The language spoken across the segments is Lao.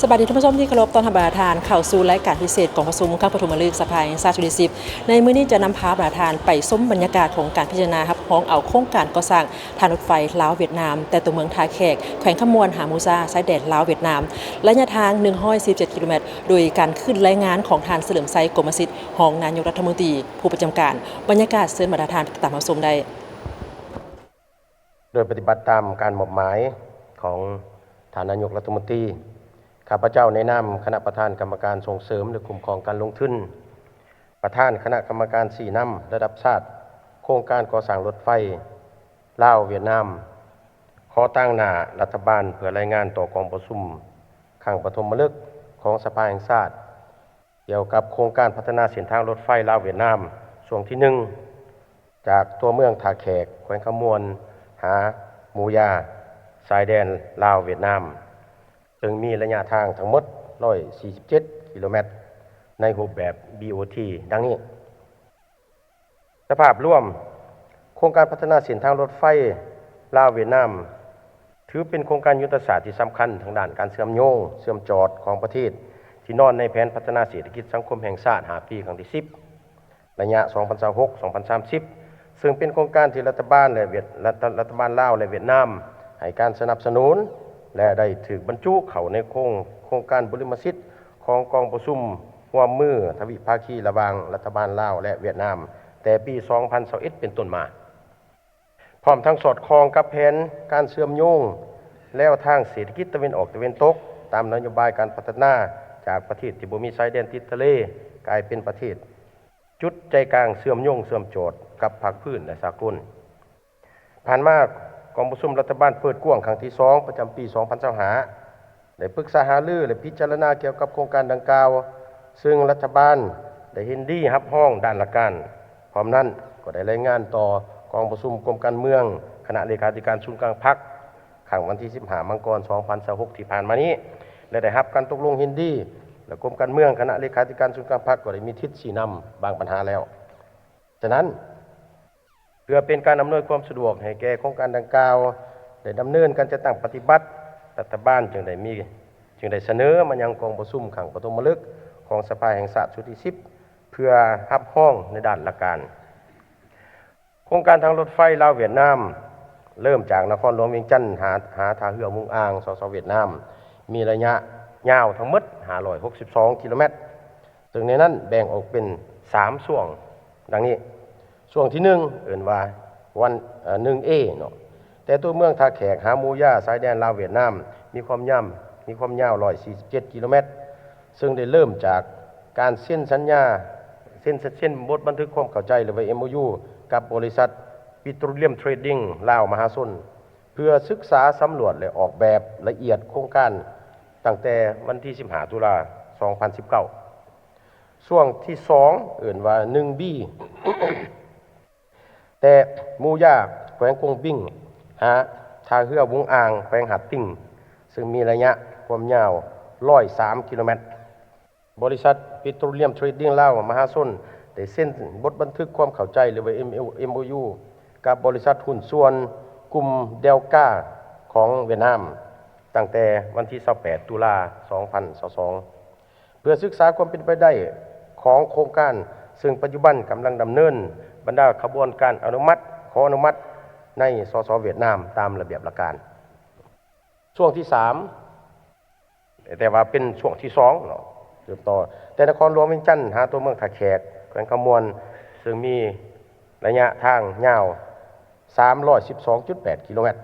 ສະບາຍດີທ່ານຜູ້ຊົມທີ່ເຄົາລົບ, ຕ້ອນຮັບບັນດາທ່ານເຂົ້າສູ່ລາຍການພິເສດກອງປະຊຸມຄັ້ງປະຖົມມະລຶກສະພາແຫ່ງຊາດຊຸດທີສິບ. ໃນມື້ນີ້ຈະນຳພາບັນດາທ່ານໄປຊົມບັນຍາກາດຂອງການພິຈາລະນາຮັບຮອງເອົາໂຄງການກໍ່ສ້າງທາງລົດໄຟລາວ-ຫວຽດນາມ ແຕ່ຕົວເມືອງທ່າແຂກ ແຂວງຄຳມ່ວນ ຫາມູຊາ ຊາຍແດນລາວ-ຫວຽດນາມ ໄລຍະທາງໜຶ່ງຮ້ອຍສີ່ສິບເຈັດກິໂລແມັດ ໂດຍການຂຶ້ນລາຍງານຂອງທ່ານ ສະເຫຼີມໄຊ ກົມມະສິດ ຮອງນາຍົກລັດຖະມົນຕີ ຜູ້ປະຈຳການ. ບັນຍາກາດເຊີນບັນດາທ່ານໄປຕິດຕາມຮັບຊົມໄດ້. ໂດຍປະຕິບັດຕາມການມອບໝາຍຂອງທ່ານນາຍົກລັດຖະມົນຕີ, ຂ້າພະເຈົ້າໃນນາມຄະນະປະທານກຳມະການສົ່ງເສີມ ແລະ ຄຸ້ມຄອງການລົງທຶນ, ປະທານຄະນະກຳມະການຊີ້ນຳລະດັບຊາດໂຄງການກໍ່ສ້າງລົດໄຟລາວ-ຫວຽດນາມ ຂໍຕາງໜ້າລັດຖະບານເພື່ອລາຍງານຕໍ່ກອງປະຊຸມຄັ້ງປະຖົມມະລຶກຂອງສະພາແຫ່ງຊາດ ກ່ຽວກັບໂຄງການພັດທະນາເສັ້ນທາງລົດໄຟລາວ-ຫວຽດນາມ ຊ່ວງທີໜຶ່ງ ຈາກຕົວເມືອງທ່າແຂກ ແຂວງຄຳມ່ວນ ຫາໝູຢາ ຊາຍແດນລາວ-ຫວຽດນາມ ເຊິ່ງມີໄລຍະທາງທັງໝົດຮ້ອຍສີ່ສິບເຈັດກິໂລແມັດ ໃນຮູບແບບ ບີ ໂອ ທີ ດັ່ງນີ້. ສະພາບລວມ, ໂຄງການພັດທະນາເສັ້ນທາງລົດໄຟລາວ-ຫວຽດນາມ ຖືເປັນໂຄງການຍຸດທະສາດທີ່ສຳຄັນທາງດ້ານການເຊື່ອມໂຍງ, ເຊື່ອມຈອດຂອງປະເທດ ທີ່ນອນໃນແຜນພັດທະນາເສດຖະກິດສັງຄົມແຫ່ງຊາດຫ້າປີ ຄັ້ງທີສິບ ໄລຍະສອງພັນຊາວຫົກ ສອງພັນສາມສິບ ເຊິ່ງເປັນໂຄງການທີ່ລັດຖະບານ ແລະ ຫວຽດ ລັດຖະ ລັດຖະບານລາວ ແລະ ຫວຽດນາມ ໃຫ້ການສະໜັບສະໜູນ ແລະ ໄດ້ຖືກບັນຈຸເຂົ້າໃນໂຄງ ໂຄງການບຸລິມະສິດຂອງກອງປະຊຸມຮ່ວມມືທະວິພາຄີລະຫວ່າງລັດຖະບານລາວ ແລະ ຫວຽດນາມ ແຕ່ປີສອງພັນຊາວເອັດ ເປັນຕົ້ນມາ. ພ້ອມທັງສອດຄ່ອງກັບແຜນການເຊື່ອມໂຍງແລວທາງເສດຖະກິດຕາເວັນອອກຕາເວັນຕົກ ຕາມນະໂຍບາຍການພັດທະນາຈາກປະເທດທີ່ບໍ່ມີຊາຍແດນຕິດທະເລ ກາຍເປັນປະເທດຈຸດໃຈກາງເຊື່ອມໂຍງເຊື່ອມຈອດກັບພາກພື້ນ ແລະ ສາກົນ. ຜ່ານມາ, ກອງປະຊຸມລັດຖະບານເປີດກວ້າງຄັ້ງທີສອງ ປະຈຳປີສອງພັນຊາວຫ້າ ໄດ້ປຶກສາຫາລື ແລະ ພິຈາລະນາກ່ຽວກັບໂຄງການດັ່ງກ່າວ, ເຊິ່ງລັດຖະບານໄດ້ເຫັນດີຮັບຮອງດ້ານຫຼັກການ. ພ້ອມນັ້ນກໍໄດ້ລາຍງານຕໍ່ກອງປະຊຸມກົມການເມືອງ ຄະນະເລຂາທິການສູນກາງພັກ ຄັ້ງວັນທີສິບຫ້າ ມັງກອນ ສອງພັນຊາວຫົກ ທີ່ຜ່ານມານີ້ ແລະ ໄດ້ຮັບການຕົກລົງເຫັນດີ ແລະ ກົມການເມືອງ ຄະນະເລຂາທິການສູນກາງພັກ ກໍໄດ້ມີທິດຊີ້ນຳບາງບັນຫາແລ້ວ. ສະນັ້ນ, ເພື່ອເປັນການອຳນວຍຄວາມສະດວກໃຫ້ແກ່ໂຄງການດັ່ງກ່າວໄດ້ດຳເນີນການຈັດຕັ້ງປະຕິບັດ, ລັດຖະບານຈຶ່ງໄດ້ມີ, ຈຶ່ງໄດ້ສະເໜີມາຍັງກອງປະຊຸມຄັ້ງປະຖົມມະລຶກຂອງສະພາແຫ່ງຊາດຊຸດທີສິບ ເພື່ອຮັບຮອງໃນດ້ານຫຼັກການ. ໂຄງການທາງລົດໄຟລາວຫວຽດນາມ ເລີ່ມຈາກນະຄອນຫຼວງວຽງຈັນ ຫາ ຫາທ່າເຮືອຫວຸງອາງ ສສ ຫວຽດນາມ ມີໄລຍະຍາວທັງໝົດຫ້າຮ້ອຍຫົກສິບສອງກິໂລແມັດ, ເຊິ່ງໃນນັ້ນແບ່ງອອກເປັນສາມຊ່ວງ ດັ່ງນີ້. ຊ່ວງທີໜຶ່ງ ເອີ້ນວ່າ ວັນ ເອີ ໜຶ່ງເອ ເນາະ, ແຕ່ຕົວເມືອງທ່າແຂກຫາໝູຢາ ຊາຍແດນລາວຫວຽດນາມ ມີຄວາມຍາວ ມີຄວາມຍາວຮ້ອຍສີ່ສິບເຈັດກິໂລແມັດ, ເຊິ່ງໄດ້ເລີ່ມຈາກການເຊັນສັນຍາ ເຊັນ ເຊັນບົດບັນທຶກຄວາມເຂົ້າໃຈ ຫຼືວ່າ ເອັມໂອຢູ ກັບບໍລິສັດ Petroleum Trading ລາວມະຫາຊົນ ເພື່ອສຶກສາສຳຫຼວດ ແລະ ອອກແບບລະອຽດໂຄງການ ຕັ້ງແຕ່ວັນທີສິບຫ້າ ຕຸລາ ສອງພັນສິບເກົ້າ. ຊ່ວງທີສອງ ເອີ້ນວ່າ ໜຶ່ງບີ ແຕ່ໝູຢາ ແຂວງກົວບິງ ຫາທ່າເຮືອຫວຸງອາງ ແຂວງຫາດຕິ່ງ ເຊິ່ງມີໄລຍະຄວາມຍາວຮ້ອຍສາມກິໂລແມັດ. ບໍລິສັດ Petroleum Trading ລາວມະຫາຊົນ ໄດ້ເຊັນບົດບັນທຶກຄວາມເຂົ້າໃຈ ຫຼືວ່າ ເອັມໂອຢູ ກັບບໍລິສັດຫຸ້ນສ່ວນກຸ່ມ Delca ຂອງຫວຽດນາມ ຕັ້ງແຕ່ວັນທີຊາວແປດ ຕຸລາ ສອງພັນຊາວສອງ ເພື່ອສຶກສາຄວາມເປັນໄປໄດ້ຂອງໂຄງການ, ເຊິ່ງປັດຈຸບັນກຳລັງດຳເນີນບັນດາຂະບວນການອະນຸມັດ, ຂໍອະນຸມັດໃນ ສສ ຫວຽດນາມ ຕາມລະບຽບຫຼັກການ. ຊ່ວງທີສາມ ແຕ່ວ່າເປັນຊ່ວງທີສອງເນາະ, ສືບຕໍ່ແຕ່ນະຄອນຫຼວງວຽງຈັນຫາຕົວເມືອງທ່າແຂກ ແຂວງຄຳມ່ວນ ເຊິ່ງມີໄລຍະທາງຍາວສາມຮ້ອຍສິບສອງຈຸດແປດກິໂລແມັດ.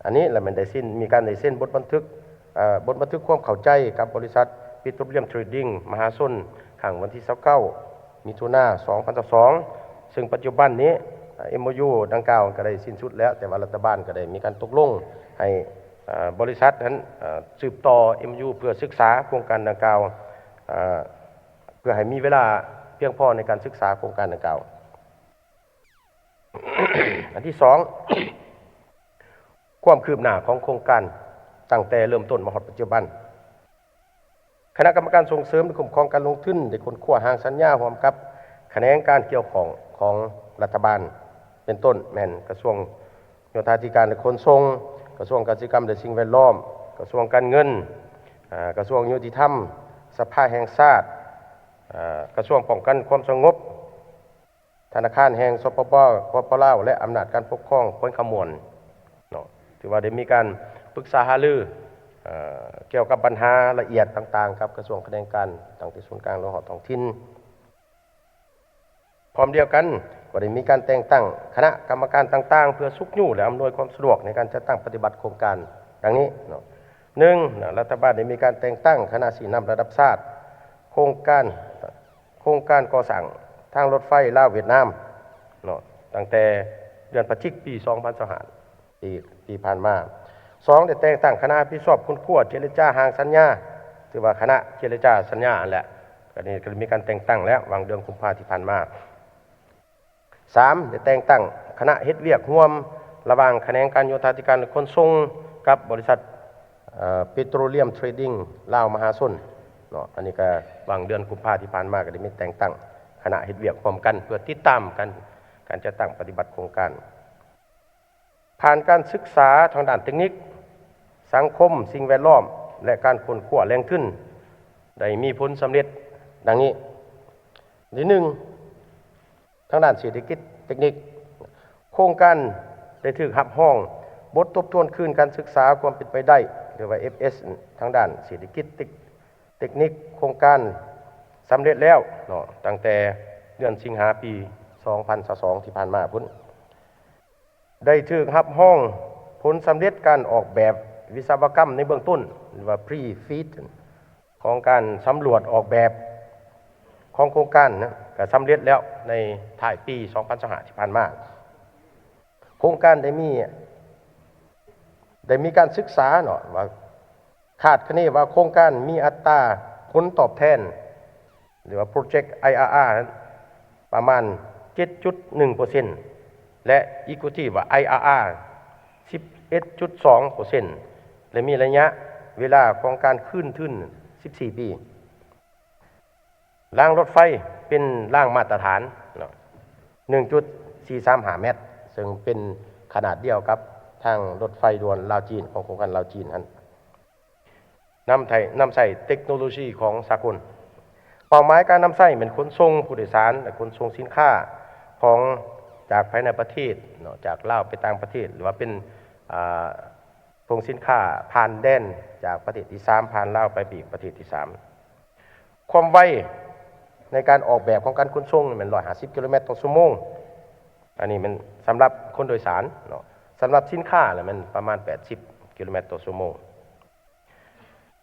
ອັນນີ້ລະແມ່ນໄດ້ເຊັນ, ມີການໄດ້ເຊັນບົດບັນທຶກ, ເອີ, ບົດບັນທຶກຄວາມເຂົ້າໃຈກັບບໍລິສັດ Petroleum Trading ມະຫາຊົນ ຄັ້ງວັນທີຊາວເກົ້າ ມິຖຸນາ ສອງພັນຊາວສອງ ເຊິ່ງປັດຈຸບັນນີ້ ເອັມໂອຢູ ດັ່ງກ່າວກໍໄດ້ສິ້ນສຸດແລ້ວ, ແຕ່ວ່າລັດຖະບານກໍໄດ້ມີການຕົກລົງໃຫ້ ເອີ, ບໍລິສັດນັ້ນ ເອີ, ສືບຕໍ່ ເອັມໂອຢູ ເພື່ອສຶກສາໂຄງການດັ່ງກ່າວ, ເອີ, ເພື່ອໃຫ້ມີເວລາພຽງພໍໃນການສຶກສາໂຄງການດັ່ງກ່າວ. ອັນທີສອງ ຄວາມຄືບໜ້າຂອງໂຄງການຕັ້ງແຕ່ເລີ່ມຕົ້ນມາຮອດປັດຈຸບັນ. ຄະນະກຳມະການສົ່ງເສີມ ແລະ ຄຸ້ມຄອງການລົງທຶນ ໄດ້ຄົ້ນຄວ້າຮ່າງສັນຍາຮ່ວມກັບຂະແໜງການກ່ຽວຂ້ອງຂອງລັດຖະບານ ເປັນຕົ້ນແມ່ນກະຊວງໂຍທາທິການ ແລະ ຂົນສົ່ງ, ກະຊວງກະສິກຳ ແລະ ສິ່ງແວດລ້ອມ, ກະຊວງການເງິນ, ອາ ກະຊວງຍຸຕິທຳ, ສະພາແຫ່ງຊາດ, ອາ ກະຊວງປ້ອງກັນຄວາມສະຫງົບ, ທະນາຄານແຫ່ງ ສປປ ປປ ລາວ ແລະ ອຳນາດການປົກຄອງແຂວງຄຳມ່ວນເນາະ ຖືວ່າໄດ້ມີການປຶກສາຫາລື ເອີ ກ່ຽວກັບບັນຫາລະອຽດຕ່າງໆ ກັບກະຊວງຂະແໜງການ ຕັ້ງແຕ່ສູນກາງ ແລະ ຮອດທ້ອງຖິ່ນ. ພ້ອມດຽວກັນກໍໄດ້ມີການແຕ່ງຕັ້ງຄະນະກຳມະການຕ່າງໆ ເພື່ອຊຸກຍູ້ ແລະ ອຳນວຍຄວາມສະດວກໃນການຈັດຕັ້ງປະຕິບັດໂຄງການ ດັ່ງນີ້ເນາະ. ໜຶ່ງ ລັດຖະບານໄດ້ມີການແຕ່ງຕັ້ງຄະນະຊີ້ນຳລະດັບຊາດ ໂຄງການ ໂຄງການກໍ່ສ້າງທາງລົດໄຟລາວຫວຽດນາມເນາະ ຕັ້ງແຕ່ເດືອນພະຈິກ ປີສອງພັນຊາວຫ້າ ປີ ປີຜ່ານມາ. ສອງ ໄດ້ແຕ່ງຕັ້ງຄະນະຮັບຜິດຊອບຄົ້ນຄວ້າເຈລະຈາຮ່າງສັນຍາ ຖືວ່າຄະນະເຈລະຈາສັນຍາຫັ້ນແຫຼະ ກໍໄດ້ ກໍໄດ້ມີການແຕ່ງຕັ້ງແລ້ວ ຫວ່າງເດືອນກຸມພາທີ່ຜ່ານມາ. ສາມ ໄດ້ແຕ່ງຕັ້ງຄະນະເຮັດວຽກຮ່ວມລະຫວ່າງຂະແໜງການໂຍທາທິການ ແລະ ຂົນສົ່ງ ກັບບໍລິສັດ ເອີ Petroleum Trading ລາວມະຫາຊົນເນາະ ອັນນີ້ກໍຫວ່າງເດືອນກຸມພາທີ່ຜ່ານມາ ກໍໄດ້ມີແຕ່ງຕັ້ງຄະນະເຮັດວຽກຮ່ວມກັນ ເພື່ອຕິດຕາມການ ການຈັດຕັ້ງປະຕິບັດໂຄງການ. ຜ່ານການສຶກສາທາງດ້ານເຕັກນິກ, ສັງຄົມ, ສິ່ງແວດລ້ອມ ແລະ ການຄົ້ນຄວ້າແຫຼ່ງທຶນ ໄດ້ມີຜົນສຳເລັດດັ່ງນີ້. ທີໜຶ່ງ ທາງດ້ານເສດຖະກິດເຕັກນິກ, ໂຄງການໄດ້ຖືກຮັບຮອງບົດທົບທວນຄືນການສຶກສາຄວາມເປັນໄປໄດ້ ຫຼືວ່າ ເອັຟເອສ ທາງດ້ານເສດຖະກິດເຕັກ ເຕັກນິກໂຄງການສຳເລັດແລ້ວເນາະ ຕັ້ງແຕ່ເດືອນສິງຫາ ປີສອງພັນຊາວສອງ ທີ່ຜ່ານມາພຸ້ນ. ໄດ້ຖືກຮັບຮອງຜົນສຳເລັດການອອກແບບວິສະວະກຳໃນເບື້ອງຕົ້ນ ຫຼືວ່າ Pre-FEED ຂອງການສຳຫຼວດອອກແບບຂອງໂຄງການນະ ກໍສຳເລັດແລ້ວໃນທ້າຍປີສອງພັນຊາວຫ້າ ທີ່ຜ່ານມາ. ໂຄງການໄດ້ມີ ໄດ້ມີການສຶກສາເນາະ ວ່າຄາດຄະເນວ່າໂຄງການມີອັດຕາຜົນຕອບແທນ ຫຼືວ່າ Project ໄອອາອາ ປະມານ ເຈັດຈຸດໜຶ່ງເປີເຊັນ ແລະ Equity ວ່າ ໄອອາອາ ສິບເອັດຈຸດສອງເປີເຊັນ ແລະ ມີໄລຍະເວລາຂອງການຄືນທຶນ ສິບສີ່ປີ. ລາງລົດໄຟເປັນລາງມາດຕະຖານເນາະ ໜຶ່ງຈຸດສີ່ສາມຫ້າແມັດ ເຊິ່ງເປັນຂະໜາດດຽວກັບທາງລົດໄຟດ່ວນລາວຈີນ ຂອງໂຄງການລາວຈີນຫັ້ນ. ນຳໃຊ້ ນຳໃຊ້ເຕັກໂນໂລຊີຂອງສາກົນ. ເປົ້າໝາຍການນຳໃຊ້ແມ່ນຂົນສົ່ງຜູ້ໂດຍສານ ແລະ ຂົນສົ່ງສິນຄ້າຂອງ ຈາກພາຍໃນປະເທດເນາະ ຈາກລາວໄປຕ່າງປະເທດ ຫຼືວ່າເປັນ ອາ ສົ່ງສິນຄ້າຜ່ານແດນຈາກປະເທດທີສາມ ຜ່ານລາວໄປອີກປະເທດທີສາມ. ຄວາມໄວໃນການອອກແບບຂອງການຂົນສົ່ງແມ່ນ ຮ້ອຍຫ້າສິບກິໂລແມັດຕໍ່ຊົ່ວໂມງ. ອັນນີ້ແມ່ນສຳລັບຄົນໂດຍສານເນາະ. ສຳລັບສິນຄ້າລະແມ່ນປະມານ ແປດສິບກິໂລແມັດຕໍ່ຊົ່ວໂມງ.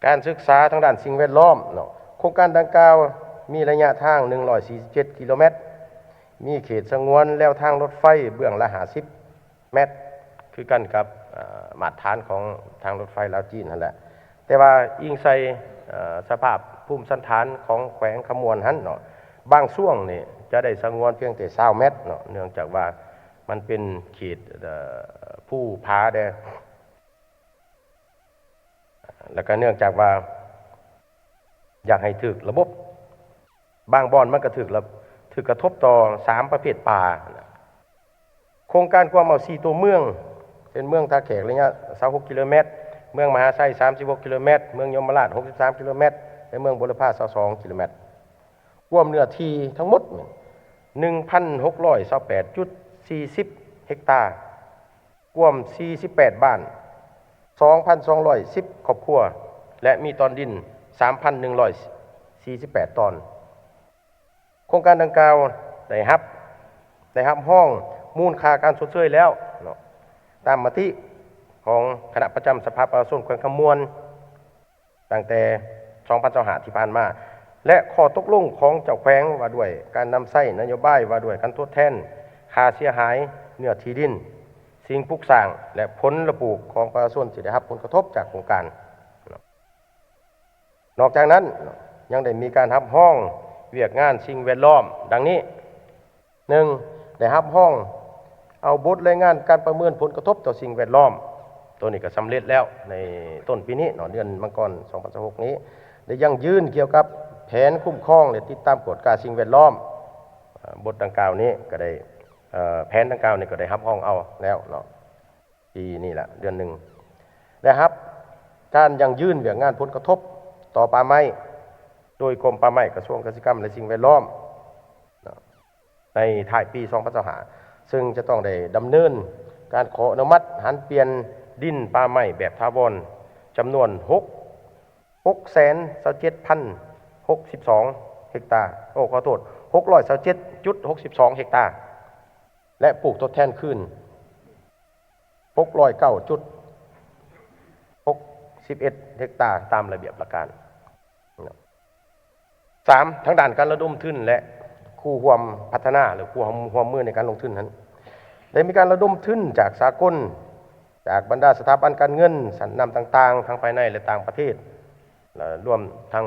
ການສຶກສາທາງດ້ານສິ່ງແວດລ້ອມເນາະ. ໂຄງການດັ່ງກ່າວມີໄລຍະທາງ ໜຶ່ງຮ້ອຍສີ່ສິບເຈັດກິໂລແມັດ, ມີເຂດສະຫງວນແລວທາງລົດໄຟເບື້ອງລະ ຫ້າສິບ ແມັດ ຄືກັນກັບ ເອີ ມາດຖານຂອງທາງລົດໄຟລາວຈີນຫັ້ນແຫຼະ. ແຕ່ວ່າອີງໃສ່ ເອີ ສະພາບພູມສັນຖານຂອງແຂວງຄຳມ່ວນຫັ້ນເນາະ, ບາງຊ່ວງນີ້ຈະໄດ້ສະຫງວນພຽງແຕ່ ຊາວແມັດເນາະ, ເນື່ອງຈາກວ່າມັນເປັນເຂດ ເອີ ພູຜາແດ່ ແລ້ວກໍເນື່ອງຈາກວ່າຢາກໃຫ້ຖືກລະບົບ, ບາງບ່ອນມັນກໍຖືກລະ ຖືກກະທົບຕໍ່ສາມປະເພດປ່າ. ໂຄງການກວມເອົາສີ່ຕົວເມືອງ ເຊັ່ນ ເມືອງທ່າແຂກ ໄລຍະຊາວຫົກກິໂລແມັດ, ເມືອງມະຫາໄຊ ສາມສິບຫົກກິໂລແມັດ, ເມືອງຍົມມະລາດ ຫົກສິບສາມກິໂລແມັດ ແລະ ເມືອງບຸລະພາ ຊາວສອງກິໂລແມັດ, ກວມເນື້ອທີ່ທັງໝົດ ໜຶ່ງພັນຫົກຮ້ອຍຊາວແປດຈຸດສີ່ສິບເຮັກຕາ. ກວມສີ່ສິບແປດບ້ານ, ສອງພັນສອງຮ້ອຍສິບຄອບຄົວ ແລະ ມີຕອນດິນ ສາມພັນໜຶ່ງຮ້ອຍສີ່ສິບແປດຕອນ. ໂຄງການດັ່ງກ່າວໄດ້ຮັບ ໄດ້ຮັບຮອງມູນຄ່າການຊົດເຊີຍແລ້ວເນາະ ຕາມມະຕິຂອງຄະນະປະຈຳສະພາປະຊາຊົນແຂວງຄຳມ່ວນ ຕັ້ງແຕ່ສອງພັນຊາວຫ້າທີ່ຜ່ານມາ ແລະ ຂໍ້ຕົກລົງຂອງເຈົ້າແຂວງວ່າດ້ວຍການນຳໃຊ້ນະໂຍບາຍວ່າດ້ວຍການທົດແທນຄ່າເສຍຫາຍເນື້ອທີ່ດິນ, ສິ່ງປຸກສ້າງ ແລະ ຜົນລະປູກຂອງປະຊາຊົນທີ່ໄດ້ຮັບຜົນກະທົບຈາກໂຄງການ. ນອກຈາກນັ້ນ ຍັງໄດ້ມີການຮັບຮອງວຽກງານສິ່ງແວດລ້ອມ ດັ່ງນີ້. ໜຶ່ງ ໄດ້ຮັບຮອງ ເອົາບົດລາຍງານການປະເມີນຜົນກະທົບຕໍ່ສິ່ງແວດລ້ອມ ໂຕນີ້ກໍສຳເລັດແລ້ວໃນຕົ້ນປີນີ້ເນາະ ເດືອນມັງກອນ ສອງພັນຊາວຫົກນີ້ ໄດ້ຢັ້ງຢືນກ່ຽວກັບແຜນຄຸ້ມຄອງ ແລະ ຕິດຕາມກວດກາສິ່ງແວດລ້ອມ. ບົດດັ່ງກ່າວນີ້ກໍໄດ້ ເອີ ແຜນດັ່ງກ່າວນີ້ກໍໄດ້ຮັບຮອງເອົາແລ້ວເນາະ ປີນີ້ລະເດືອນໜຶ່ງ ໄດ້ຮັບການຢັ້ງຢືນວຽກງານຜົນກະທົບຕໍ່ປ່າໄມ້ ໂດຍກົມປ່າໄມ້ ກະຊວງກະສິກຳ ແລະ ສິ່ງແວດລ້ອມເນາະ ໃນທ້າຍປີສອງພັນຊາວຫ້າ ເຊິ່ງຈະຕ້ອງໄດ້ດຳເນີນການຂໍອະນຸມັດຫັນປ່ຽນດິນປ່າໄມ້ແບບຖາວອນ ຈຳນວນຫົກ ຫົກແສນຊາວເຈັດພັນຫົກສິບສອງເຮັກຕາ ໂອ້ ຂໍໂທດ ຫົກຮ້ອຍຊາວເຈັດຈຸດຫົກສິບສອງເຮັກຕາ ແລະ ປູກທົດແທນຄືນ ຫົກຮ້ອຍເກົ້າຈຸດຫົກສິບເອັດເຮັກຕາ ຕາມລະບຽບຫຼັກການ. ສາມ ທາງດ້ານການລະດົມທຶນ ແລະ ຄູ່ຮ່ວມພັດທະນາ ຫຼື ຄູ່ຮ່ວມ ຮ່ວມມືໃນການລົງທຶນນັ້ນ ໄດ້ມີການລະດົມທຶນຈາກສາກົນ, ຈາກບັນດາສະຖາບັນການເງິນຊັ້ນນຳຕ່າງໆ ທັງພາຍໃນ ແລະ ຕ່າງປະເທດ ລະລວມທັງ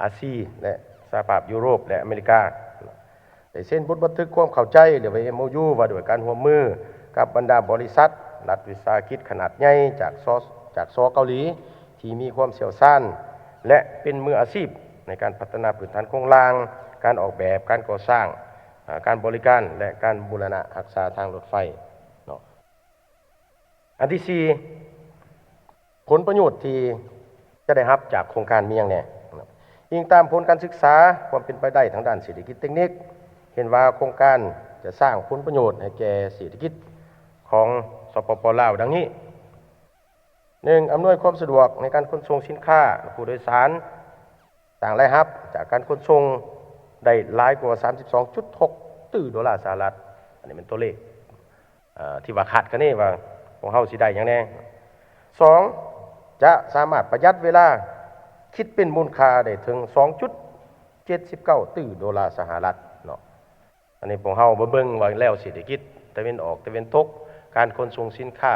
ອາຊີ ແລະ ສະຫະພາບຢູໂຣບ ແລະ ອາເມລິກາ ໄດ້ເຊັນບົດບັນທຶກຄວາມເຂົ້າໃຈ ຫຼືວ່າ ເອັມໂອຢູ ວ່າດ້ວຍການຮ່ວມມືກັບບັນດາບໍລິສັດ ລັດວິສາຫະກິດຂະໜາດໃຫຍ່ຈາກ ຈາກ ສ ເກົາຫຼີ ທີ່ມີຄວາມຊ່ຽວຊານ ແລະ ເປັນມືອາຊີບໃນການພັດທະນາພື້ນຖານໂຄງລ່າງ, ການອອກແບບ, ການກໍ່ສ້າງ, ອາ, ການບໍລິການ ແລະ ການບູລະນະຮັກສາທາງລົດໄຟເນາະ. ອັນທີສີ່ ຜົນປະໂຫຍດທີ່ຈະໄດ້ຮັບຈາກໂຄງການມີຫຍັງແດ່? ອີງຕາມຜົນການສຶກສາຄວາມເປັນໄປໄດ້ທາງດ້ານເສດຖະກິດເຕັກນິກ ເຫັນວ່າໂຄງການຈະສ້າງຜົນປະໂຫຍດໃຫ້ແກ່ເສດຖະກິດຂອງ ສປປ ລາວ ດັ່ງນີ້. ໜຶ່ງ ອຳນວຍຄວາມສະດວກໃນການຂົນສົ່ງສິນຄ້າ ແລະ ຜູ້ໂດຍສານ, ສ້າງລາຍຮັບຈາກການຂົນສົ່ງໄດ້ຫຼາຍກວ່າສາມສິບສອງຈຸດຫົກຕື້ໂດລາສະຫະລັດ. ອັນນີ້ແມ່ນຕົວເລກ ເອີ ທີ່ວ່າຄາດຄະເນວ່າພວກເຮົາຊິໄດ້ຫຍັງແດ່. ສອງ ຈະສາມາດປະຢັດເວລາ ຄິດເປັນມູນຄ່າໄດ້ເຖິງສອງຈຸດເຈັດສິບເກົ້າຕື້ໂດລາສະຫະລັດເນາະ. ອັນນີ້ພວກເຮົາມາເບິ່ງວ່າແນວເສດຖະກິດຕາເວັນອອກຕາເວັນຕົກ ການຂົນສົ່ງສິນຄ້າ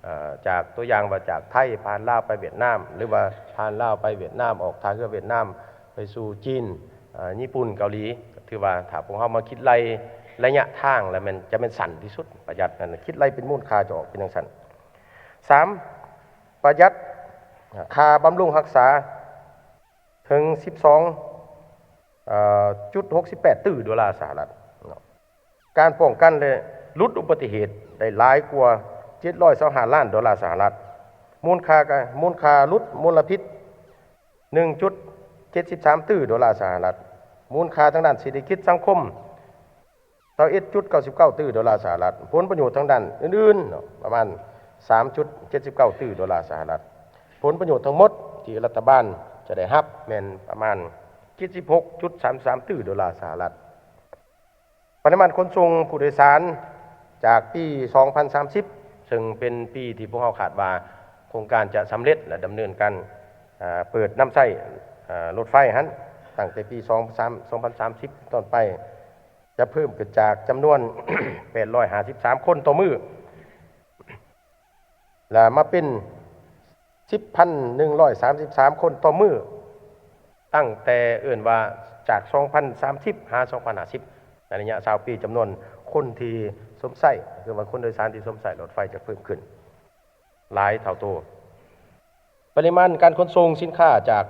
ເອີ ຈາກຕົວຢ່າງວ່າຈາກໄທຜ່ານລາວໄປຫວຽດນາມ ຫຼືວ່າຜ່ານລາວໄປຫວຽດນາມ ອອກທ່າເຮືອຫວຽດນາມໄປສູ່ຈີນ ເອີ ຍີ່ປຸ່ນ ເກົາຫຼີ ກໍຖືວ່າຖ້າພວກເຮົາມາຄິດໄລ່ໄລຍະທາງແລ້ວແມ່ນ ຈະແມ່ນສັ້ນທີ່ສຸດ ປະຢັດນັ້ນ ຄິດໄລ່ເປັນມູນຄ່າຈະອອກເປັນຈັ່ງຊັ້ນ. ສາມ ປະຢັດຄ່າບຳລຸງຮັກສາເຖິງສິບສອງຈຸດຫົກສິບແປດຕື້ໂດລາສະຫະລັດເນາະ. ການປ້ອງກັນ ແລະ ຫຼຸດອຸບັດຕິເຫດໄດ້ຫຼາຍກວ່າເຈັດຮ້ອຍຊາວຫ້າລ້ານໂດລາສະຫະລັດ. ມູນຄ່າກະ ມູນຄ່າຫຼຸດມົນລະພິດ ໜຶ່ງຈຸດເຈັດສິບສາມຕື້ໂດລາສະຫະລັດ. ມູນຄ່າທາງດ້ານເສດຖະກິດສັງຄົມ ຊາວເອັດຈຸດເກົ້າສິບເກົ້າຕື້ໂດລາສະຫະລັດ. ຜົນປະໂຫຍດທາງດ້ານອື່ນໆເນາະ ປະມານສາມຈຸດເຈັດສິບເກົ້າຕື້ໂດລາສະຫະລັດ. ຜົນປະໂຫຍດທັງໝົດທີ່ລັດຖະບານຈະໄດ້ຮັບແມ່ນປະມານເຈັດສິບຫົກຈຸດສາມສາມຕື້ໂດລາສະຫະລັດ. ປະລິມານຂົນສົ່ງຜູ້ໂດຍສານຈາກປີສອງພັນສາມສິບ ເຊິ່ງເປັນປີທີ່ພວກເຮົາຄາດວ່າໂຄງການຈະສຳເລັດ ແລະ ດຳເນີນການ ເອີ ເປີດນຳໃຊ້ ເອີ ລົດໄຟຫັ້ນ ຕັ້ງແຕ່ປີສອງພັນສາມ ສອງພັນສາມສິບເປັນຕົ້ນໄປ ຈະເພີ່ມຂຶ້ນຈາກຈຳນວນແປດຮ້ອຍຫ້າສິບສາມຄົນຕໍ່ມື້ ແລະ ມາເປັນສິບພັນໜຶ່ງຮ້ອຍສາມສິບສາມຄົນຕໍ່ມື້ ຕັ້ງແຕ່ເອີ້ນວ່າຈາກສອງພັນສາມສິບຫາສອງພັນຫ້າສິບ ໃນໄລຍະຊາວປີ ຈຳນວນຄົນທີ່ຊົມໃຊ້ ຄືວ່າຄົນໂດຍສານທີ່ຊົມໃຊ້ລົດໄຟຈະເພີ່ມຂຶ້ນຫຼາຍເທົ່າໂຕ. ປະລິມານການຂົນສົ່ງສິນຄ້າຈາກ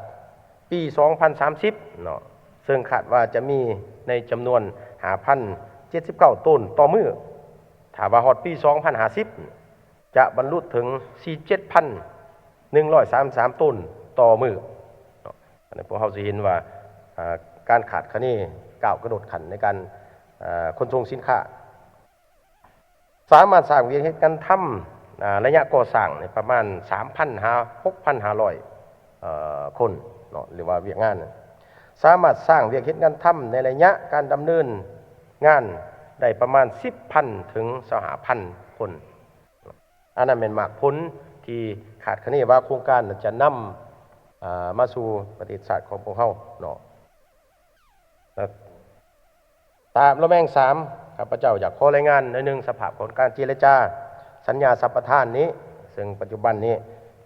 ປີສອງພັນສາມສິບເນາະ ເຊິ່ງຄາດວ່າຈະມີໃນຈຳນວນຫ້າພັນເຈັດສິບເກົ້າໂຕນຕໍ່ມື້ ຖ້າວ່າຮອດປີສອງພັນຫ້າສິບ ຈະບັນລຸເຖິງສີ່ສິບເຈັດພັນໜຶ່ງຮ້ອຍສາມສິບສາມໂຕນຕໍ່ມື້ເນາະ. ອັນນີ້ພວກເຮົາຊິເຫັນວ່າ ອາ ການຄາດຄະເນກ້າວກະໂດດຂັ້ນໃນການ ອາ ຂົນສົ່ງສິນຄ້າ ສາມາດສ້າງວຽກເຮັດງານທຳ ອາ ໄລຍະກໍ່ສ້າງນີ້ປະມານສາມພັນຫາຫົກພັນຫ້າຮ້ອຍ ເອີ ຄົນເນາະ ຫຼືວ່າວຽກງານ ສາມາດສ້າງວຽກເຮັດງານທຳໃນໄລຍະການດຳເນີນງານໄດ້ປະມານສິບພັນເຖິງຊາວຫ້າພັນຄົນ. ອັນນັ້ນແມ່ນໝາກຜົນທີ່ຄາດຄະເນວ່າໂຄງການຈະນຳ ອາ ມາສູ່ປະເທດຊາດຂອງພວກເຮົາເນາະ. ຕາມລະແວງສາມ ຂ້າພະເຈົ້າຢາກຂໍລາຍງານໜ້ອຍໜຶ່ງສະພາບຂອງການເຈລະຈາສັນຍາສຳປະທານນີ້ ເຊິ່ງປັດຈຸບັນນີ້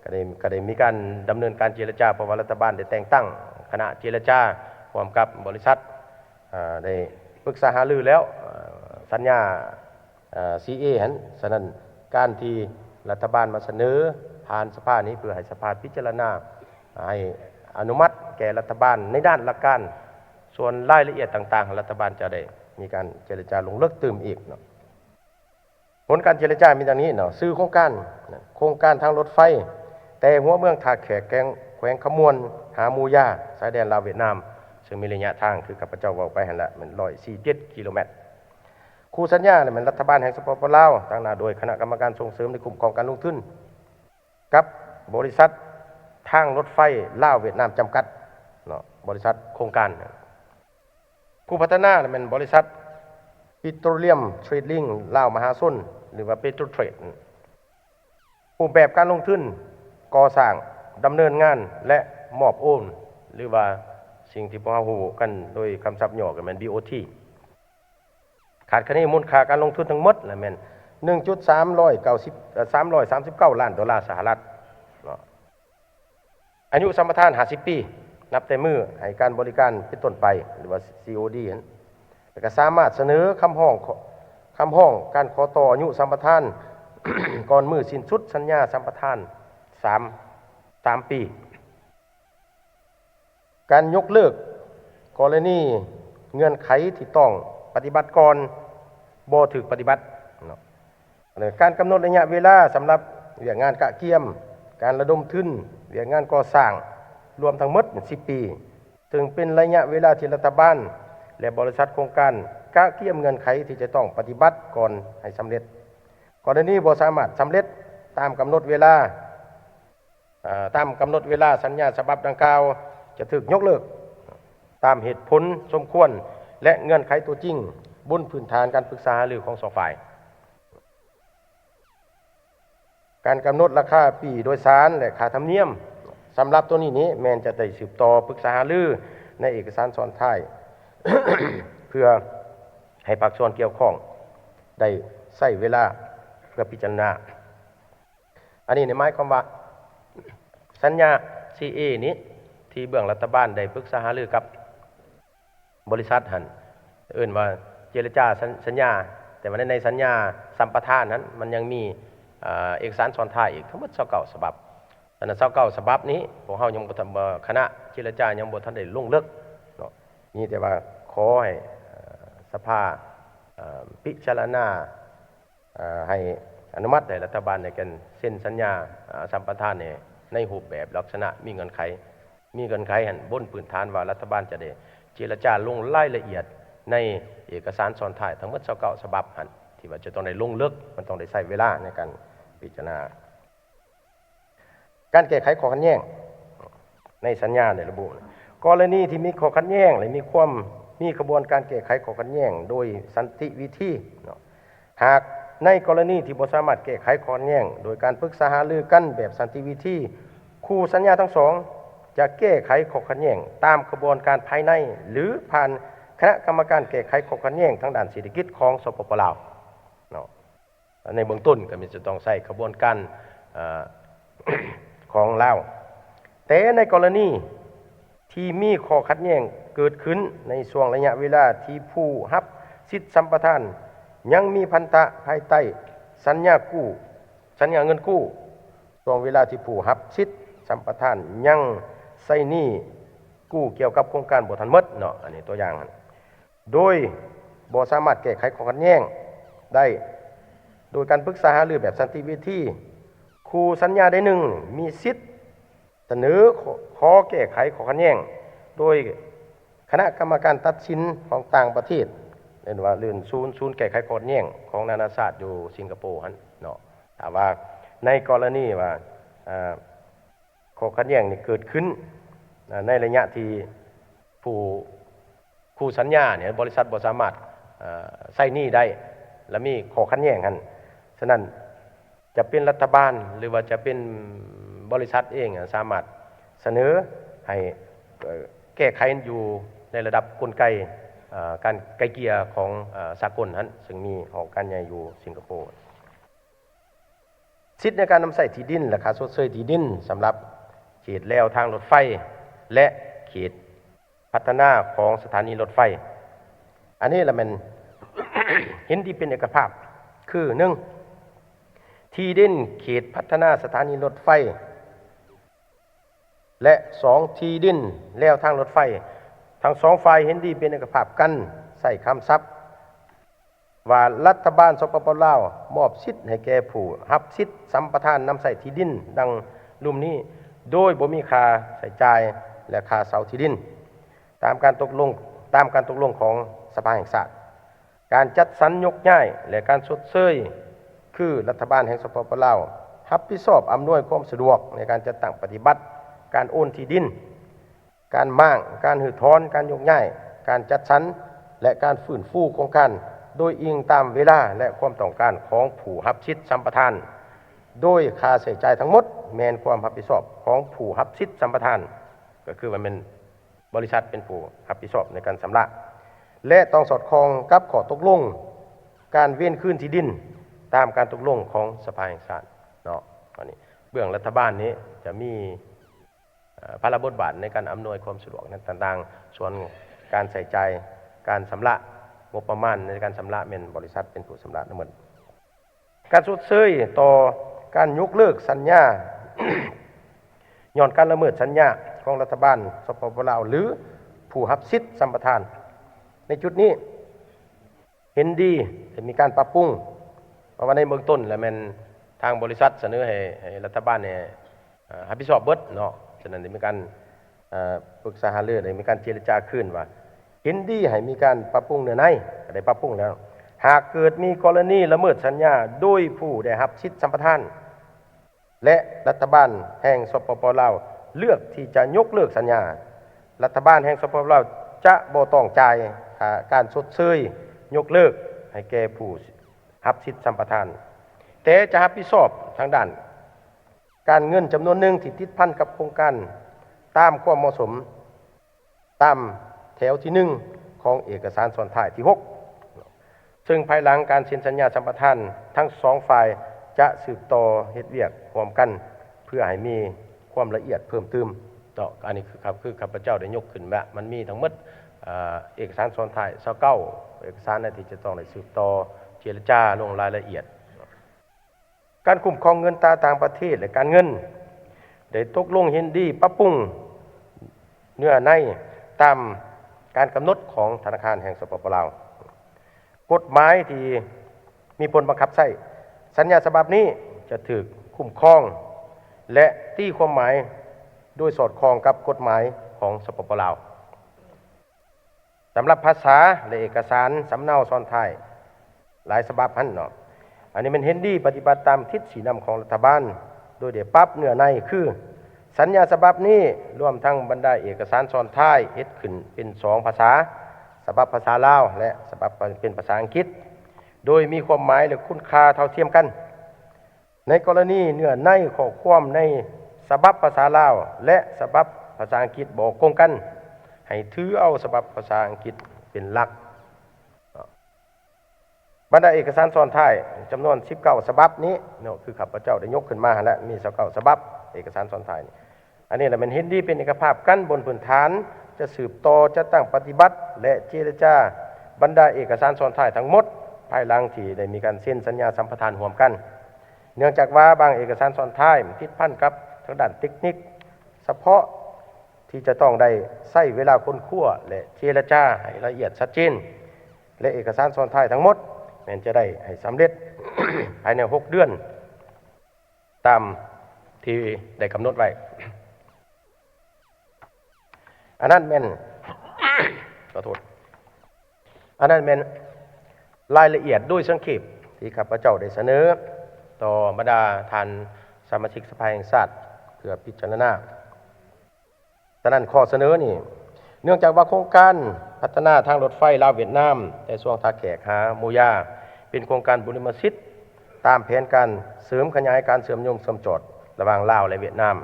ກະໄດ້ ກະໄດ້ມີການດຳເນີນການເຈລະຈາ ເພາະວ່າລັດຖະບານໄດ້ແຕ່ງຕັ້ງຄະນະເຈລະຈາຮ່ວມກັບບໍລິສັດ ອາ ໄດ້ປຶກສາຫາລືແລ້ວ ອາ ສັນຍາ ເອີ ຊີເອຫັ້ນ. ສະນັ້ນ ການທີ່ລັດຖະບານມາສະເໜີຜ່ານສະພານີ້ ເພື່ອໃຫ້ສະພາພິຈາລະນາ ໃຫ້ອະນຸມັດແກ່ລັດຖະບານໃນດ້ານຫຼັກການ, ສ່ວນລາຍລະອຽດຕ່າງໆ ລັດຖະບານຈະໄດ້ມີການເຈລະຈາລົງເລິກຕື່ມອີກເນາະ. ຜົນການເຈລະຈາມີດັ່ງນີ້ເນາະ, ຊື່ໂຄງການ ໂຄງການທາງລົດໄຟ ແຕ່ຫົວເມືອງທ່າແຂກ ແຂວງ ແຂວງຄຳມ່ວນ ຫາໝູຢາ ຊາຍແດນລາວຫວຽດນາມ, ເຊິ່ງມີໄລຍະທາງ ຄືຂ້າພະເຈົ້າເວົ້າໄປຫັ້ນລະ ແມ່ນຮ້ອຍສີ່ສິບເຈັດກິໂລແມັດ. ຄູ່ສັນຍາແມ່ນລັດຖະບານແຫ່ງ ສປປ ລາວ ຕາງໜ້າໂດຍຄະນະກຳມະການສົ່ງເສີມ ແລະ ຄຸ້ມຄອງການລົງທຶນ ກັບບໍລິສັດທາງລົດໄຟລາວຫວຽດນາມຈຳກັດເນາະ, ບໍລິສັດໂຄງການ. ຜູ້ພັດທະນາແມ່ນບໍລິສັດ Petroleum Trading ລາວມະຫາຊົນ ຫຼືວ່າ Petrotrade. ຮູບແບບການລົງທຶນກໍ່ສ້າງ, ດຳເນີນງານ ແລະ ມອບໂອນ ຫຼືວ່າສິ່ງທີ່ພວກເຮົາຮູ້ກັນໂດຍຄຳສັບຫຍໍ້ກໍແມ່ນ ບີໂອທີ. ຄາດຄະເນມູນຄ່າການລົງທຶນທັງໝົດລະແມ່ນ ໜຶ່ງຈຸດສາມຮ້ອຍເກົ້າສິບ ເອີ ສາມຮ້ອຍສາມສິບເກົ້າລ້ານໂດລາສະຫະລັດເນາະ. ອາຍຸສຳປະທານ ຫ້າສິບປີ ນັບແຕ່ມື້ໃຫ້ການບໍລິການເປັນຕົ້ນໄປ ຫຼືວ່າ ຊີ ໂອ ດີ ຫັ້ນ ແລ້ວກໍສາມາດສະເໜີຄຳຮ້ອງ ຄຳຮ້ອງການຂໍຕໍ່ອາຍຸສຳປະທານ ກ່ອນມື້ສິ້ນສຸດສັນຍາສຳປະທານ ສາມ ສາມປີ. ການຍົກເລີກກໍລະນີເງື່ອນໄຂທີ່ຕ້ອງປະຕິບັດກ່ອນບໍ່ຖືກປະຕິບັດເນາະ. ແລະ ການກຳນົດໄລຍະເວລາສຳລັບວຽກງານກະກຽມ, ການລະດົມທຶນ, ວຽກງານກໍ່ສ້າງ ລວມທັງໝົດສິບປີ, ເຊິ່ງເປັນໄລຍະເວລາທີ່ລັດຖະບານ ແລະ ບໍລິສັດໂຄງການກະກຽມເງື່ອນໄຂທີ່ຈະຕ້ອງປະຕິບັດກ່ອນໃຫ້ສຳເລັດ. ກໍລະນີບໍ່ສາມາດສຳເລັດຕາມກຳນົດເວລາ ເອີ ຕາມກຳນົດເວລາ, ສັນຍາສະບັບດັ່ງກ່າວຈະຖືກຍົກເລີກຕາມເຫດຜົນສົມຄວນ ແລະ ເງື່ອນໄຂຕົວຈິງ ບົນພື້ນຖານການປຶກສາຫາລືຂອງສອງຝ່າຍ. ການກຳນົດລາຄາປີ້ໂດຍສານ ແລະ ຄ່າທຳນຽມ ສຳລັບໂຕນີ້ນີ້ແມ່ນຈະໄດ້ສືບຕໍ່ປຶກສາຫາລືໃນເອກະສານຊ້ອນທ້າຍ ເພື່ອໃຫ້ພາກສ່ວນກ່ຽວຂ້ອງໄດ້ໃຊ້ເວລາເພື່ອພິຈາລະນາ. ອັນນີ້ນີ້ໝາຍຄວາມວ່າ ສັນຍາ ຊີເອ ນີ້ ທີ່ເບື້ອງລັດຖະບານໄດ້ປຶກສາຫາລືກັບ ບໍລິສັດຫັ້ນ ເອີ້ນວ່າເຈລະຈາສັນ ສັນຍາ, ແຕ່ວ່າໃນ ໃນສັນຍາສຳປະທານຫັ້ນ ມັນຍັງມີ ເອີ ເອກະສານຊ້ອນທ້າຍອີກທັງໝົດຊາວເກົ້າສະບັບ. ອັນນັ້ນຊາວເກົ້າສະບັບນີ້ ພວກເຮົາຍັງບໍ່ທັນ ບໍ່ ຄະນະເຈລະຈາຍັງບໍ່ທັນໄດ້ລົງເລິກເນາະ, ມີແຕ່ວ່າຂໍໃຫ້ ເອີ ສະພາ ເອີ ພິຈາລະນາ ເອີ ໃຫ້ອະນຸມັດໃຫ້ລັດຖະບານໃນການເຊັນສັນຍາ ເອີ ສຳປະທານໃນ ໃນຮູບແບບລັກສະນະມີເງື່ອນໄຂ, ມີເງື່ອນໄຂຫັ້ນ ບົນພື້ນຖານວ່າລັດຖະບານຈະໄດ້ເຈລະຈາລົງລາຍລະອຽດໃນເອກະສານຊ້ອນທ້າຍທັງໝົດຊາວເກົ້າສະບັບຫັ້ນ ທີ່ວ່າຈະຕ້ອງໄດ້ລົງເລິກ, ມັນຕ້ອງໄດ້ໃຊ້ເວລາໃນການພິຈາລະນາ. ການແກ້ໄຂຂໍ້ຂັດແຍ້ງໃນສັນຍາໄດ້ລະບຸ ກໍລະນີທີ່ມີຂໍ້ຂັດແຍ້ງ ແລະ ມີຄວາມ ມີຂະບວນການແກ້ໄຂຂໍ້ຂັດແຍ້ງໂດຍສັນຕິວິທີເນາະ. ຫາກໃນກໍລະນີທີ່ບໍ່ສາມາດແກ້ໄຂຂໍ້ຂັດແຍ້ງໂດຍການປຶກສາຫາລືກັນແບບສັນຕິວິທີ, ຄູ່ສັນຍາທັງສອງຈະແກ້ໄຂຂໍ້ຂັດແຍ້ງຕາມຂະບວນການພາຍໃນ ຫຼື ຜ່ານຄະນະກຳມະການແກ້ໄຂຂໍ້ຂັດແຍ້ງທາງດ້ານເສດຖະກິດຂອງ ສປປ ລາວເນາະ. ໃນເບື້ອງຕົ້ນກໍມີ ຈະຕ້ອງໃຊ້ຂະບວນການ ເອີ ຂອງລາວ. ແຕ່ໃນກໍລະນີທີ່ມີຂໍ້ຂັດແຍ້ງເກີດຂຶ້ນໃນຊ່ວງໄລຍະເວລາທີ່ຜູ້ຮັບສິດສຳປະທານຍັງມີພັນທະພາຍໃຕ້ສັນຍາກູ້ ສັນຍາເງິນກູ້, ຊ່ວງເວລາທີ່ຜູ້ຮັບສິດສຳປະທານຍັງໃຊ້ໜີ້ກູ້ກ່ຽວກັບໂຄງການບໍ່ທັນໝົດເນາະ, ອັນນີ້ຕົວຢ່າງຫັ້ນ ໂດຍບໍ່ສາມາດແກ້ໄຂຂໍ້ຂັດແຍ້ງໄດ້ໂດຍການປຶກສາຫາລືແບບສັນຕິວິທີ, ຄູ່ສັນຍາໃດໜຶ່ງມີສິດສະເໜີຂໍແກ້ໄຂຂໍ້ຂັດແຍ້ງໂດຍຄະນະກຳມະການຕັດສິນຂອງຕ່າງປະເທດ, ເອີ້ນວ່າເລື່ອນສູນ ສູນແກ້ໄຂຂໍ້ຂັດແຍ້ງຂອງນານາຊາດຢູ່ສິງກະໂປຫັ້ນເນາະ. ຖ້າວ່າໃນກໍລະນີວ່າ ເອີ ຂໍ້ຂັດແຍ້ງນີ້ເກີດຂຶ້ນໃນໄລຍະທີ່ຜູ້ ຄູ່ສັນຍານີ້ ບໍລິສັດບໍ່ສາມາດ ເອີ ໃຊ້ໜີ້ໄດ້ ແລະ ມີຂໍ້ຂັດແຍ້ງຫັ້ນ, ສະນັ້ນຈະເປັນລັດຖະບານ ຫຼືວ່າຈະເປັນບໍລິສັດເອງ ສາມາດສະເໜີໃຫ້ ເອີ ແກ້ໄຂຢູ່ໃນລະດັບກົນໄກ ເອີ ການໄກ່ເກ່ຍຂອງ ເອີ ສາກົນຫັ້ນ ເຊິ່ງມີຫ້ອງການໃຫຍ່ຢູ່ສິງກະໂປ. ສິດໃນການນຳໃຊ້ທີ່ດິນ ແລະ ຄ່າຊົດເຊີຍທີ່ດິນສຳລັບເຂດແລວທາງລົດໄຟ ແລະ ເຂດພັດທະນາຂອງສະຖານີລົດໄຟ. ອັນນີ້ລະແມ່ນ ເຫັນທີ່ເປັນເອກະພາບ ຄື ໜຶ່ງ ທີ່ດິນເຂດພັດທະນາສະຖານີລົດໄຟ ແລະ ສອງ ທີ່ດິນແລວທາງລົດໄຟ. ທັງສອງຝ່າຍເຫັນດີເປັນເອກະພາບກັນໃຊ້ຄຳສັບວ່າ ລັດຖະບານ ສປປ ລາວ ມອບສິດໃຫ້ແກ່ຜູ້ຮັບສິດສຳປະທານນຳໃຊ້ທີ່ດິນດັ່ງລຸ່ມນີ້ ໂດຍບໍ່ມີຄ່າໃຊ້ຈ່າຍ ແລະ ຄ່າເຊົ່າທີ່ດິນ ຕາມການຕົກລົງ ຕາມການຕົກລົງຂອງສະພາແຫ່ງຊາດ. ການຈັດສັນຍົກຍ້າຍ ແລະ ການຊົດເຊີຍ ຄືລັດຖະບານແຫ່ງ ສປປ ລາວ ຮັບຜິດຊອບອຳນວຍຄວາມສະດວກໃນການຈັດຕັ້ງປະຕິບັດການໂອນທີ່ດິນ, ການມ້າງ, ການຮື້ຖອນ, ການຍົກຍ້າຍ, ການຈັດສັນ ແລະ ການຟື້ນຟູໂຄງການ ໂດຍອີງຕາມເວລາ ແລະ ຄວາມຕ້ອງການຂອງຜູ້ຮັບສິດສຳປະທານ, ໂດຍຄ່າໃຊ້ຈ່າຍທັງໝົດແມ່ນຄວາມຮັບຜິດຊອບຂອງຜູ້ຮັບສິດສຳປະທານ, ກໍຄືວ່າແມ່ນ ບໍລິສັດເປັນຜູ້ຮັບຜິດຊອບໃນການຊຳລະ ແລະ ຕ້ອງສອດຄ່ອງກັບຂໍ້ຕົກລົງການເວນຄືນທີ່ດິນຕາມການຕົກລົງຂອງສະພາແຫ່ງຊາດເນາະ. ອັນນີ້ເບື້ອງລັດຖະບານນີ້ຈະມີ ເອີ ພາລະບົດບາດໃນການອຳນວຍຄວາມສະດວກນັ້ນຕ່າງໆ, ສ່ວນການໃຊ້ຈ່າຍ ການຊຳລະງົບປະມານໃນການຊຳລະແມ່ນບໍລິສັດເປັນຜູ້ຊຳລະທັງໝົດ. ການຊົດເຊີຍຕໍ່ການຍົກເລີກສັນຍາ ຍ້ອນການລະເມີດສັນຍາຂອງລັດຖະບານ ສປປ ລາວ ຫຼື ຜູ້ຮັບສິດສຳປະທານ ໃນຈຸດນີ້ເຫັນດີໃຫ້ມີການປັບປຸງ, ເພາະວ່າໃນເບື້ອງຕົ້ນແລ້ວແມ່ນທາງບໍລິສັດສະເໜີໃຫ້ ໃຫ້ລັດຖະບານນີ້ ເອີ ຮັບຜິດຊອບເບິດເນາະ. ສະນັ້ນໄດ້ມີການ ເອີ ປຶກສາຫາລື ໄດ້ມີການເຈລະຈາຄືນວ່າ ເຫັນດີໃຫ້ມີການປັບປຸງເນື້ອໃນ, ກໍໄດ້ປັບປຸງແລ້ວ. ຫາກເກີດມີກໍລະນີລະເມີດສັນຍາໂດຍຜູ້ໄດ້ຮັບສິດສຳປະທານ ແລະ ລັດຖະບານແຫ່ງ ສປປ ລາວ ເລືອກທີ່ຈະຍົກເລີກສັນຍາ, ລັດຖະບານແຫ່ງ ສປປ ລາວ ຈະບໍ່ຕ້ອງຈ່າຍຄ່າການຊົດເຊີຍຍົກເລີກໃຫ້ແກ່ຜູ້ຮັບສິດສຳປະທານ, ແຕ່ຈະຮັບຜິດຊອບທາງດ້ານ ການເງິນຈຳນວນໜຶ່ງທີ່ຕິດພັນກັບໂຄງການຕາມຄວາມເໝາະສົມ ຕາມແຖວທີໜຶ່ງຂອງເອກະສານຊ້ອນທ້າຍທີຫົກ ເຊິ່ງພາຍຫຼັງການເຊັນສັນຍາສຳປະທານ ທັງສອງຝ່າຍຈະສືບຕໍ່ເຮັດວຽກຮ່ວມກັນ ເພື່ອໃຫ້ມີຄວາມລະອຽດເພີ່ມຕື່ມເນາະ. ອັນນີ້ຄື ຄືຂ້າພະເຈົ້າໄດ້ຍົກຂຶ້ນວ່າ ມັນມີທັງໝົດ ເອີ ເອກະສານຊ້ອນທ້າຍຊາວເກົ້າເອກະສານນະ ທີ່ຈະຕ້ອງໄດ້ສືບຕໍ່ເຈລະຈາລົງລາຍລະອຽດ. ການຄຸ້ມຄອງເງິນຕາຕ່າງປະເທດ ແລະ ການເງິນ ໄດ້ຕົກລົງເຫັນດີປັບປຸງເນື້ອໃນຕາມການກຳນົດຂອງທະນາຄານແຫ່ງ ສປປ ລາວ. ກົດໝາຍທີ່ມີຜົນບັງຄັບໃຊ້, ສັນຍາສະບັບນີ້ຈະຖືກຄຸ້ມຄອງ ແລະ ຕີຄວາມໝາຍໂດຍສອດຄ່ອງກັບກົດໝາຍຂອງ ສປປ ລາວ. ສຳລັບພາສາ ແລະ ເອກະສານສຳເນົາຊ້ອນທ້າຍຫຼາຍສະບັບຫັ້ນເນາະ, ອັນນີ້ແມ່ນເຫັນດີປະຕິບັດຕາມທິດຊີ້ນຳຂອງລັດຖະບານ ໂດຍໄດ້ປັບເນື້ອໃນຄື ສັນຍາສະບັບນີ້ ລວມທັງບັນດາເອກະສານຊ້ອນທ້າຍ ເຮັດຂຶ້ນເປັນສອງພາສາ, ສະບັບພາສາລາວ ແລະ ສະບັບເປັນພາສາອັງກິດ, ໂດຍມີຄວາມໝາຍ ແລະ ຄຸນຄ່າເທົ່າທຽມກັນ. ໃນກໍລະນີເນື້ອໃນຂໍ້ຄວາມໃນສະບັບພາສາລາວ ແລະ ສະບັບພາສາອັງກິດບໍ່ກົງກັນ, ໃຫ້ຖືເອົາສະບັບພາສາອັງກິດເປັນຫຼັກ. ບັນດາເອກະສານຊ້ອນທ້າຍຈຳນວນສິບເກົ້າສະບັບນີ້ເນາະ, ຄືຂ້າພະເຈົ້າໄດ້ຍົກຂຶ້ນມາຫັ້ນແຫຼະ, ມີຊາວເກົ້າສະບັບເອກະສານຊ້ອນທ້າຍນີ້. ອັນນີ້ລະແມ່ນເຫັນດີເປັນເອກະພາບກັນບົນພື້ນຖານຈະສືບຕໍ່ຈັດຕັ້ງປະຕິບັດ ແລະ ເຈລະຈາບັນດາເອກະສານຊ້ອນທ້າຍທັງໝົດ ພາຍຫຼັງທີ່ໄດ້ມີການເຊັນສັນຍາສຳປະທານຮ່ວມກັນ. ເນື່ອງຈາກວ່າບາງເອກະສານຊ້ອນທ້າຍມັນຕິດພັນກັບທາງດ້ານເຕັກນິກສະເພາະ ທີ່ຈະຕ້ອງໄດ້ໃຊ້ເວລາຄົ້ນຄວ້າ ແລະ ເຈລະຈາໃຫ້ລະອຽດຊັດເຈນ ແລະ ເອກະສານຊ້ອນທ້າຍທັງໝົດແມ່ນຈະໄດ້ໃຫ້ສຳເລັດພາຍໃນຫົກເດືອນ ຕາມທີ່ໄດ້ກຳນົດໄວ້. ອັນນັ້ນແມ່ນ ຂໍໂທດ ອັນນັ້ນແມ່ນລາຍລະອຽດໂດຍສັງເຂບທີ່ຂ້າພະເຈົ້າໄດ້ສະເໜີຕໍ່ບັນດາທ່ານສະມາຊິກສະພາແຫ່ງຊາດເພື່ອພິຈາລະນາ. ສະນັ້ນ ຂໍ້ສະເໜີນີ້ ເນື່ອງຈາກວ່າໂຄງການພັດທະນາທາງລົດໄຟລາວຫວຽດນາມ ແຕ່ຊ່ວງທ່າແຂກຫາໝູຢາ ເປັນໂຄງການບຸລິມະສິດ ຕາມແຜນການເສີມຂະຫຍາຍການເຊື່ອມໂຍງເຊື່ອມຈອດລະຫວ່າງລາວ ແລະ ຫວຽດນາມ,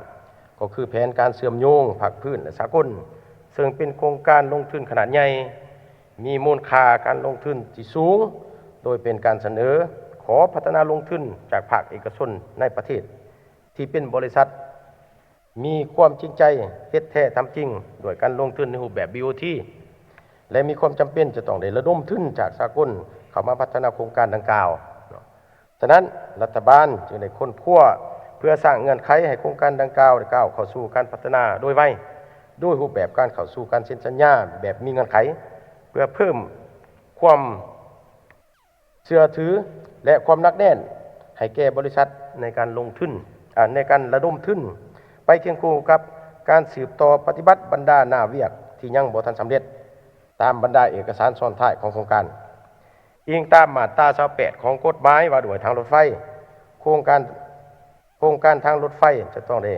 ກໍຄືແຜນການເຊື່ອມໂຍງພາກພື້ນ ແລະ ສາກົນ, ເຊິ່ງເປັນໂຄງການລົງທຶນຂະໜາດໃຫຍ່, ມີມູນຄ່າການລົງທຶນທີ່ສູງ, ໂດຍເປັນການສະເໜີຂໍພັດທະນາລົງທຶນຈາກພາກເອກະຊົນໃນປະເທດ ທີ່ເປັນບໍລິສັດ ມີຄວາມຈິງໃຈເຮັດແທ້ທຳຈິງ ດ້ວຍການລົງທຶນໃນຮູບແບບ ບີໂອທີ ແລະ ມີຄວາມຈຳເປັນຈະຕ້ອງໄດ້ລະດົມທຶນຈາກສາກົນເຂົ້າມາພັດທະນາໂຄງການດັ່ງກ່າວ. ສະນັ້ນ, ລັດຖະບານຈຶ່ງໄດ້ຄົ້ນຄວ້າເພື່ອສ້າງເງື່ອນໄຂໃຫ້ໂຄງການດັ່ງກ່າວໄດ້ກ້າວເຂົ້າສູ່ການພັດທະນາໂດຍໄວ, ດ້ວຍຮູບແບບການເຂົ້າສູ່ການເຊັນສັນຍາແບບມີເງື່ອນໄຂ, ເພື່ອເພີ່ມຄວາມເຊື່ອຖື ແລະ ຄວາມໜັກແໜ້ນໃຫ້ແກ່ບໍລິສັດໃນການລົງທຶນ, ອາ, ໃນການລະດົມທຶນ, ໄປຄຽງຄູ່ກັບການສືບຕໍ່ປະຕິບັດບັນດາໜ້າວຽກທີ່ຍັງບໍ່ທັນສຳເລັດ ຕາມບັນດາເອກະສານຊ້ອນທ້າຍຂອງໂຄງການ. ອີງຕາມມາດຕາຊາວແປດຂອງກົດໝາຍວ່າດ້ວຍທາງລົດໄຟ, ໂຄງການ, ໂຄງການທາງລົດໄຟຈະຕ້ອງໄດ້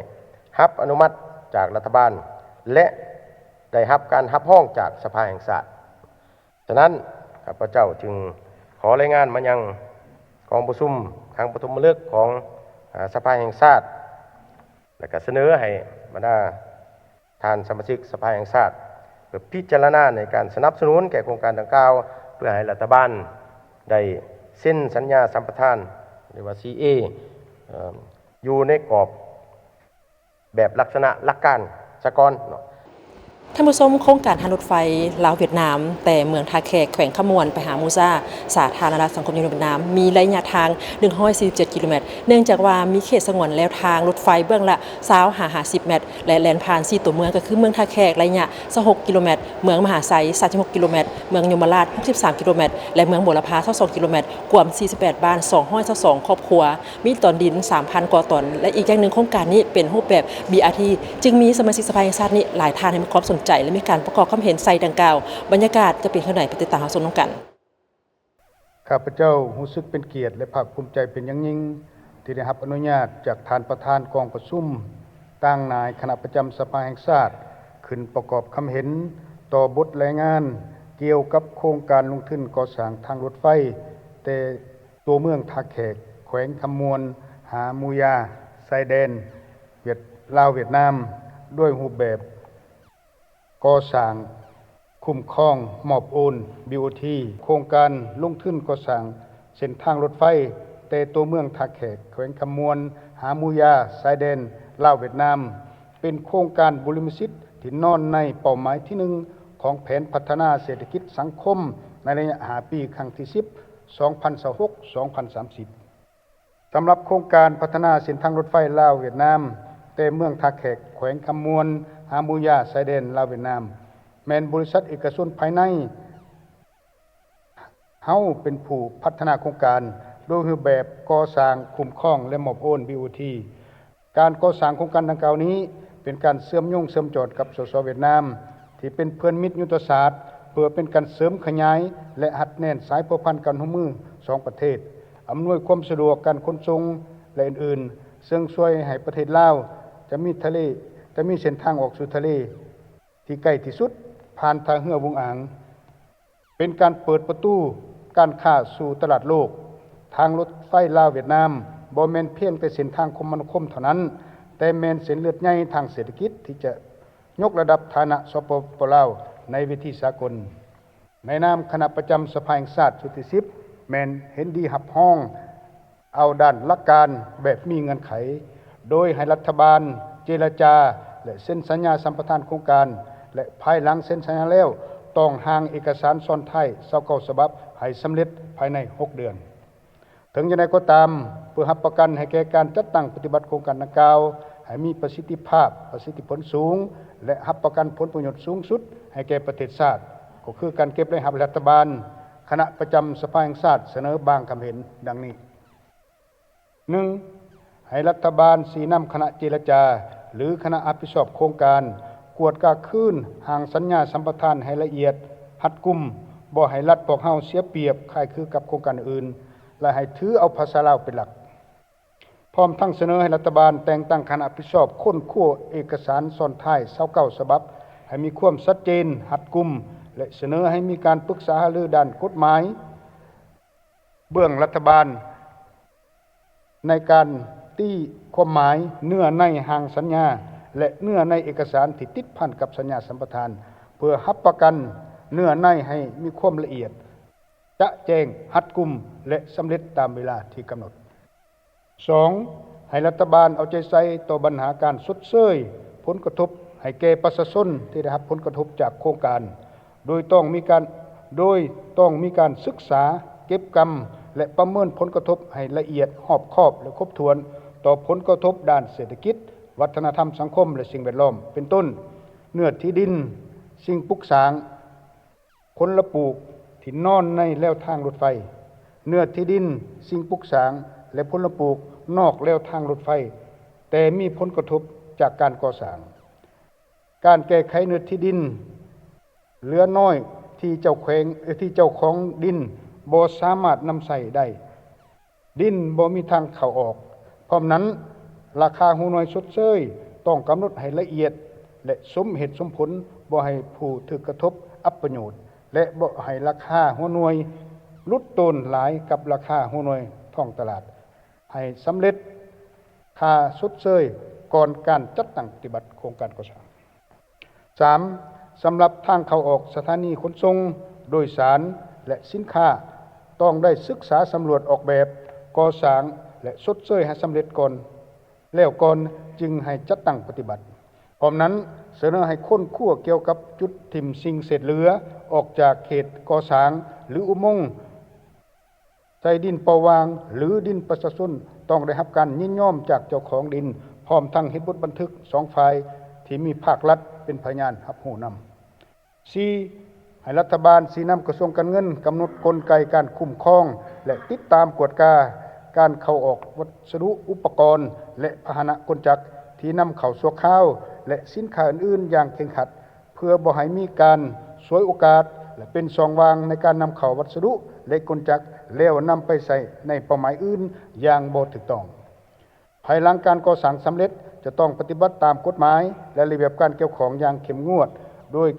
ຮັບອະນຸມັດຈາກລັດຖະບານ ແລະ ໄດ້ຮັບການຮັບຮອງຈາກສະພາແຫ່ງຊາດ. ສະນັ້ນ, ຂ້າພະເຈົ້າຈຶ່ງຂໍລາຍງານມາຍັງກອງປະຊຸມຄັ້ງປະຖົມມະລຶກຂອງ, ອາ, ສະພາແຫ່ງຊາດ ແລະ ກະສະເໜີໃຫ້ບັນດາທ່ານສະມາຊິກສະພາແຫ່ງຊາດ ເພື່ອພິຈາລະນາໃນການສະໜັບສະໜູນແກ່ໂຄງການດັ່ງກ່າວ ເພື່ອໃຫ້ລັດຖະບານໄດ້ເຊັນສັນຍາສຳປະທານ ຫຼືວ່າ ຊີເອ ເອີ່ມ ຢູ່ໃນກອບແບບລັກສະນະຫຼັກການສາກົນເນາະ. ທ່ານຜູ້ຊົມ, ໂຄງການທາງລົດໄຟລາວຫວຽດນາມ ແຕ່ເມືອງທ່າແຂກ ແຂວງຄຳມ່ວນ ໄປຫາມູຊາ ສາທາລະນະລັດສັງຄົມນິຍົມຫວຽດນາມ ມີໄລຍະທາງໜຶ່ງຮ້ອຍສີ່ສິບເຈັດກິໂລແມັດ, ເນື່ອງຈາກວ່າມີເຂດສະຫງວນແລວທາງລົດໄຟເບື້ອງລະຊາວຫາຫ້າສິບແມັດ ແລະ ແລ່ນຜ່ານສີ່ຕົວເມືອງ ກໍຄືເມືອງທ່າແຂກ ໄລຍະຊາວຫົກກິໂລແມັດ, ເມືອງມະຫາໄຊ ສາມສິບຫົກກິໂລແມັດ, ເມືອງຍົມມະລາດ ຫົກສິບສາມກິໂລແມັດ ແລະ ເມືອງບົວລະພາ ຊາວສອງກິໂລແມັດ, ກວມສີ່ສິບແປດບ້ານ ສອງຮ້ອຍຊາວສອງຄອບຄົວ. ມີຕອນດິນສາມພັນກວ່າຕອນ ແລະ ອີກຢ່າງໜຶ່ງ ໂຄງການນີ້ເປັນຮູບແບບ ບີອາທີ ຈຶ່ງມີສະມາຊິກສະພາແຫ່ງຊາດນີ້ຫຼາຍທ່ານໃຫ້ມີຄວາມສົນໃຈ ແລະ ມີການປະກອບຄຳເຫັນໃສ່ດັ່ງກ່າວ. ບັນຍາກາດຈະເປັນແນວໃດ ໄປຕິດຕາມຮັບຊົມນຳກັນ. ຂ້າພະເຈົ້າຮູ້ສຶກເປັນກຽດ ແລະ ພາກພູມໃຈເປັນຢ່າງຍິ່ງ ທີ່ໄດ້ຮັບອະນຸຍາດຈາກທ່ານປະທານກອງປະຊຸມ ຕາງໜ້າຄະນະປະຈຳສະພາແຫ່ງຊາດ ຂຶ້ນປະກອບຄຳເຫັນຕໍ່ບົດລາຍງານກ່ຽວກັບໂຄງການລົງທຶນກໍ່ສ້າງທາງລົດໄຟ ແຕ່ ຕົວເມືອງທ່າແຂກ ແຂວງຄຳມ່ວນ ຫາມູຢາ ຊາຍແດນຫວຽດ, ລາວຫວຽດນາມ ດ້ວຍຮູບແບບກໍ່ສ້າງ, ຄຸ້ມຄອງ, ມອບໂອນ ບີໂອທີ. ໂຄງການລົງທຶນກໍ່ສ້າງເສັ້ນທາງລົດໄຟ ແຕ່ຕົວເມືອງທ່າແຂກ ແຂວງຄຳມ່ວນ ຫາມູຢາ ຊາຍແດນລາວຫວຽດນາມ ເປັນໂຄງການບຸລິມະສິດທີ່ນອນໃນເປົ້າໝາຍທີໜຶ່ງຂອງແຜນພັດທະນາເສດຖະກິດສັງຄົມໃນໄລຍະຫ້າປີ ຄັ້ງທີສິບ ສອງພັນຊາວຫົກ ສອງພັນສາມສິບ. ສຳລັບໂຄງການພັດທະນາເສັ້ນທາງລົດໄຟລາວຫວຽດນາມ ແຕ່ເມືອງທ່າແຂກ ແຂວງຄຳມ່ວນ ຫາມູຢາ ຊາຍແດນລາວຫວຽດນາມ ແມ່ນບໍລິສັດເອກະຊົນພາຍໃນເຮົາເປັນຜູ້ພັດທະນາໂຄງການ ໂດຍຮູບແບບກໍ່ສ້າງ, ຄຸ້ມຄອງ ແລະ ມອບໂອນ ບີໂອທີ. ການກໍ່ສ້າງໂຄງການດັ່ງກ່າວນີ້ ເປັນການເຊື່ອມໂຍງເຊື່ອມຈອດກັບ ສສ ຫວຽດນາມ ທີ່ເປັນເພື່ອນມິດຍຸດທະສາດ ເພື່ອເປັນການເສີມຂະຫຍາຍ ແລະ ຮັດແໜ້ນສາຍພົວພັນການຮ່ວມມືສອງປະເທດ, ອຳນວຍຄວາມສະດວກການຂົນສົ່ງ ແລະ ອື່ນໆ, ເຊິ່ງຊ່ວຍໃຫ້ປະເທດລາວຈະມີທະເລ, ຈະມີເສັ້ນທາງອອກສູ່ທະເລທີ່ໃກ້ທີ່ສຸດ ຜ່ານທ່າເຮືອຫວຸງອາງ. ເປັນການເປີດປະຕູການຄ້າສູ່ຕະຫຼາດໂລກ. ທາງລົດໄຟລາວຫວຽດນາມບໍ່ແມ່ນພຽງແຕ່ເສັ້ນທາງຄົມມະນາຄົມເທົ່ານັ້ນ, ແຕ່ແມ່ນເສັ້ນເລືອດໃຫຍ່ທາງເສດຖະກິດທີ່ຈະຍົກລະດັບຖານະ ສປປ ລາວ ໃນເວທີສາກົນ. ໃນນາມຄະນະປະຈຳສະພາແຫ່ງຊາດຊຸດທີສິບ ແມ່ນເຫັນດີຮັບຮອງ ເອົາດ້ານຫຼັກການແບບມີເງື່ອນໄຂ, ໂດຍໃຫ້ລັດຖະບານເຈລະຈາ ແລະ ເຊັນສັນຍາສຳປະທານໂຄງການ ແລະ ພາຍຫຼັງເຊັນສັນຍາແລ້ວ ຕ້ອງຮ່າງເອກະສານຊ້ອນທ້າຍຊາວເກົ້າສະບັບໃຫ້ສຳເລັດພາຍໃນຫົກເດືອນ. ເຖິງຢ່າງໃດກໍຕາມ, ເພື່ອຮັບປະກັນໃຫ້ແກ່ການຈັດຕັ້ງປະຕິບັດໂຄງການດັ່ງກ່າວໃຫ້ມີປະສິດທິພາບ, ປະສິດທິຜົນສູງ ແລະ ຮັບປະກັນຜົນປະໂຫຍດສູງສຸດໃຫ້ແກ່ປະເທດຊາດ, ກໍຄືການເກັບລາຍຮັບລັດຖະບານ, ຄະນະປະຈຳສະພາແຫ່ງຊາດສະເໜີບາງຄຳເຫັນດັ່ງນີ້. ໜຶ່ງ, ໃຫ້ລັດຖະບານຊີ້ນຳຄະນະເຈລະຈາ ຫຼື ຄະນະຮັບຜິດຊອບໂຄງການ ກວດກາຄືນຮ່າງສັນຍາສຳປະທານໃຫ້ລະອຽດຮັດກຸມ, ບໍ່ໃຫ້ລັດພວກເຮົາເສຍປຽບຄ້າຍຄືກັບໂຄງການອື່ນ ແລະ ໃຫ້ຖືເອົາພາສາລາວເປັນຫຼັກ. ພ້ອມທັງສະເໜີໃຫ້ລັດຖະບານແຕ່ງຕັ້ງຄະນະຮັບຜິດຊອບຄົ້ນຄວ້າເອກະສານຊ້ອນທ້າຍຊາວເກົ້າສະບັບ ໃຫ້ມີຄວາມຊັດເຈນ, ຮັດກຸມ ແລະ ສະເໜີໃຫ້ມີການປຶກສາຫາລືດ້ານກົດໝາຍ ເບື້ອງລັດຖະບານ ໃນການຕີຄວາມໝາຍເນື້ອໃນຮ່າງສັນຍາ ແລະ ເນື້ອໃນເອກະສານທີ່ຕິດພັນກັບສັນຍາສຳປະທານ ເພື່ອຮັບປະກັນເນື້ອໃນໃຫ້ມີຄວາມລະອຽດ, ຈະແຈ້ງ, ຮັດກຸມ ແລະ ສຳເລັດຕາມເວລາທີ່ກຳນົດ. ສອງ, ໃຫ້ລັດຖະບານເອົາໃຈໃສ່ຕໍ່ບັນຫາການຊົດເຊີຍຜົນກະທົບໃຫ້ແກ່ປະຊາຊົນທີ່ໄດ້ຮັບຜົນກະທົບຈາກໂຄງການ, ໂດຍຕ້ອງມີການ, ໂດຍຕ້ອງມີການສຶກສາ, ເກັບກຳ ແລະ ປະເມີນຜົນກະທົບໃຫ້ລະອຽດ, ຮອບຄອບ ແລະ ຄົບຖ້ວນຕໍ່ຜົນກະທົບດ້ານເສດຖະກິດ, ວັດທະນະທຳ, ສັງຄົມ ແລະ ສິ່ງແວດລ້ອມ, ເປັນຕົ້ນ ເນື້ອທີ່ດິນ, ສິ່ງປຸກສ້າງ, ຜົນລະປູກທີ່ນອນໃນແລວທາງລົດໄຟ, ເນື້ອທີ່ດິນ, ສິ່ງປຸກສ້າງ ແລະ ຜົນລະປູກນອກແລວທາງລົດໄຟ ແຕ່ມີຜົນກະທົບຈາກການກໍ່ສ້າງ. ການແກ້ໄຂເນື້ອທີ່ດິນເຫຼືອນ້ອຍທີ່ເຈົ້າແຂວງ ເອີ ທີ່ເຈົ້າຂອງດິນບໍ່ສາມາດນຳໃຊ້ໄດ້, ດິນບໍ່ມີທາງເຂົ້າອອກ. ພ້ອມນັ້ນ, ລາຄາຫົວໜ່ວຍຊົດເຊີຍຕ້ອງກຳນົດໃຫ້ລະອຽດ ແລະ ສົມເຫດສົມຜົນ, ບໍ່ໃຫ້ຜູ້ຖືກກະທົບອັບປະໂຫຍດ ແລະ ບໍ່ໃຫ້ລາຄາຫົວໜ່ວຍຫຼຸດໂຕນຫຼາຍກັບລາຄາຫົວໜ່ວຍທ້ອງຕະຫຼາດ. ໃຫ້ສຳເລັດຄ່າຊົດເຊີຍກ່ອນການຈັດຕັ້ງປະຕິບັດໂຄງການກໍ່ສ້າງ. ສາມ, ສຳລັບທາງເຂົ້າອອກສະຖານີຂົນສົ່ງໂດຍສານ ແລະ ສິນຄ້າ, ຕ້ອງໄດ້ສຶກສາສຳຫຼວດອອກແບບ, ກໍ່ສ້າງ ແລະ ຊົດເຊີຍໃຫ້ສຳເລັດກ່ອນ, ແລ້ວກ່ອນຈຶ່ງໃຫ້ຈັດຕັ້ງປະຕິບັດ. ພ້ອມນັ້ນ, ສະເໜີໃຫ້ຄົ້ນຄວ້າກ່ຽວກັບຈຸດຖິ້ມສິ່ງເສດເຫຼືອອອກຈາກເຂດກໍ່ສ້າງ ຫຼື ອຸໂມງ ໃສ່ດິນເປົ່າຫວ່າງ ຫຼື ດິນປະຊາຊົນ ຕ້ອງໄດ້ຮັບການຍິນຍອມຈາກເຈົ້າຂອງດິນ ພ້ອມທັງເຮັດບົດບັນທຶກສອງຝ່າຍທີ່ມີພາກລັດເປັນພະຍານຮັບຮູ້ນຳ. ສີ່, ໃຫ້ລັດຖະບານຊີ້ນຳກະຊວງການເງິນກຳນົດກົນໄກການຄຸ້ມຄອງ ແລະ ຕິດຕາມກວດກາການເຂົ້າອອກວັດສະດຸ, ອຸປະກອນ ແລະ ພາຫະນະກົນຈັກທີ່ນຳເຂົ້າຊົ່ວຄາວ ແລະ ສິນຄ້າອື່ນໆຢ່າງເຄັ່ງຄັດ ເພື່ອບໍ່ໃຫ້ມີການສວຍໂອກາດ ແລະ ເປັນຊ່ອງວ່າງໃນການນຳເຂົ້າວັດສະດຸ ແລະ ກົນຈັກ ແລ້ວນຳໄປໃຊ້ໃນເປົ້າໝາຍອື່ນຢ່າງບໍ່ຖືກຕ້ອງ. ພາຍຫຼັງການກໍ່ສ້າງສຳເລັດ ຈະຕ້ອງປະຕິບັດຕາມກົດໝາຍ ແລະ ລະບຽບການກ່ຽວຂ້ອງຢ່າງເຂັ້ມງວດ, ໂດຍ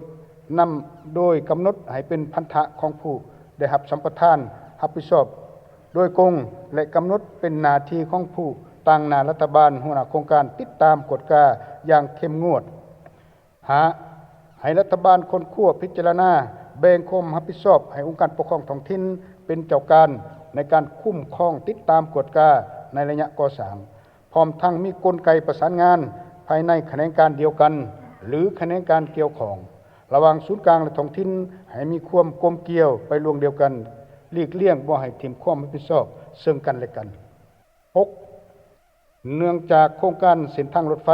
ນຳ, ໂດຍກຳນົດໃຫ້ເປັນພັນທະຂອງຜູ້ໄດ້ຮັບສຳປະທານຮັບຜິດຊອບໂດຍກົງ ແລະ ກຳນົດເປັນໜ້າທີ່ຂອງຜູ້ຕາງໜ້າລັດຖະບານ, ຫົວໜ້າໂຄງການ, ຕິດຕາມກວດກາຢ່າງເຂັ້ມງວດ. ຫ້າ, ໃຫ້ລັດຖະບານຄົ້ນຄວ້າ, ພິຈາລະນາ, ແບ່ງຄວາມຮັບຜິດຊອບໃຫ້ອົງການປົກຄອງທ້ອງຖິ່ນເປັນເຈົ້າການໃນການຄຸ້ມຄອງ, ຕິດຕາມ, ກວດກາໃນໄລຍະກໍ່ສ້າງ, ພ້ອມທັງມີກົນໄກປະສານງານພາຍໃນຂະແໜງການດຽວກັນ ຫຼື ຂະແໜງການກ່ຽວຂ້ອງ ລະຫວ່າງສູນກາງ ແລະ ທ້ອງຖິ່ນ ໃຫ້ມີຄວາມກົມກ່ຽວໄປລວງດຽວກັນ, ຫຼີກລ່ຽງບໍ່ໃຫ້ຖິ້ມຄວາມຮັບຜິດຊອບເຊິ່ງກັນ ແລະ ກັນ. ຫົກ, ເນື່ອງຈາກໂຄງການເສັ້ນທາງລົດໄຟ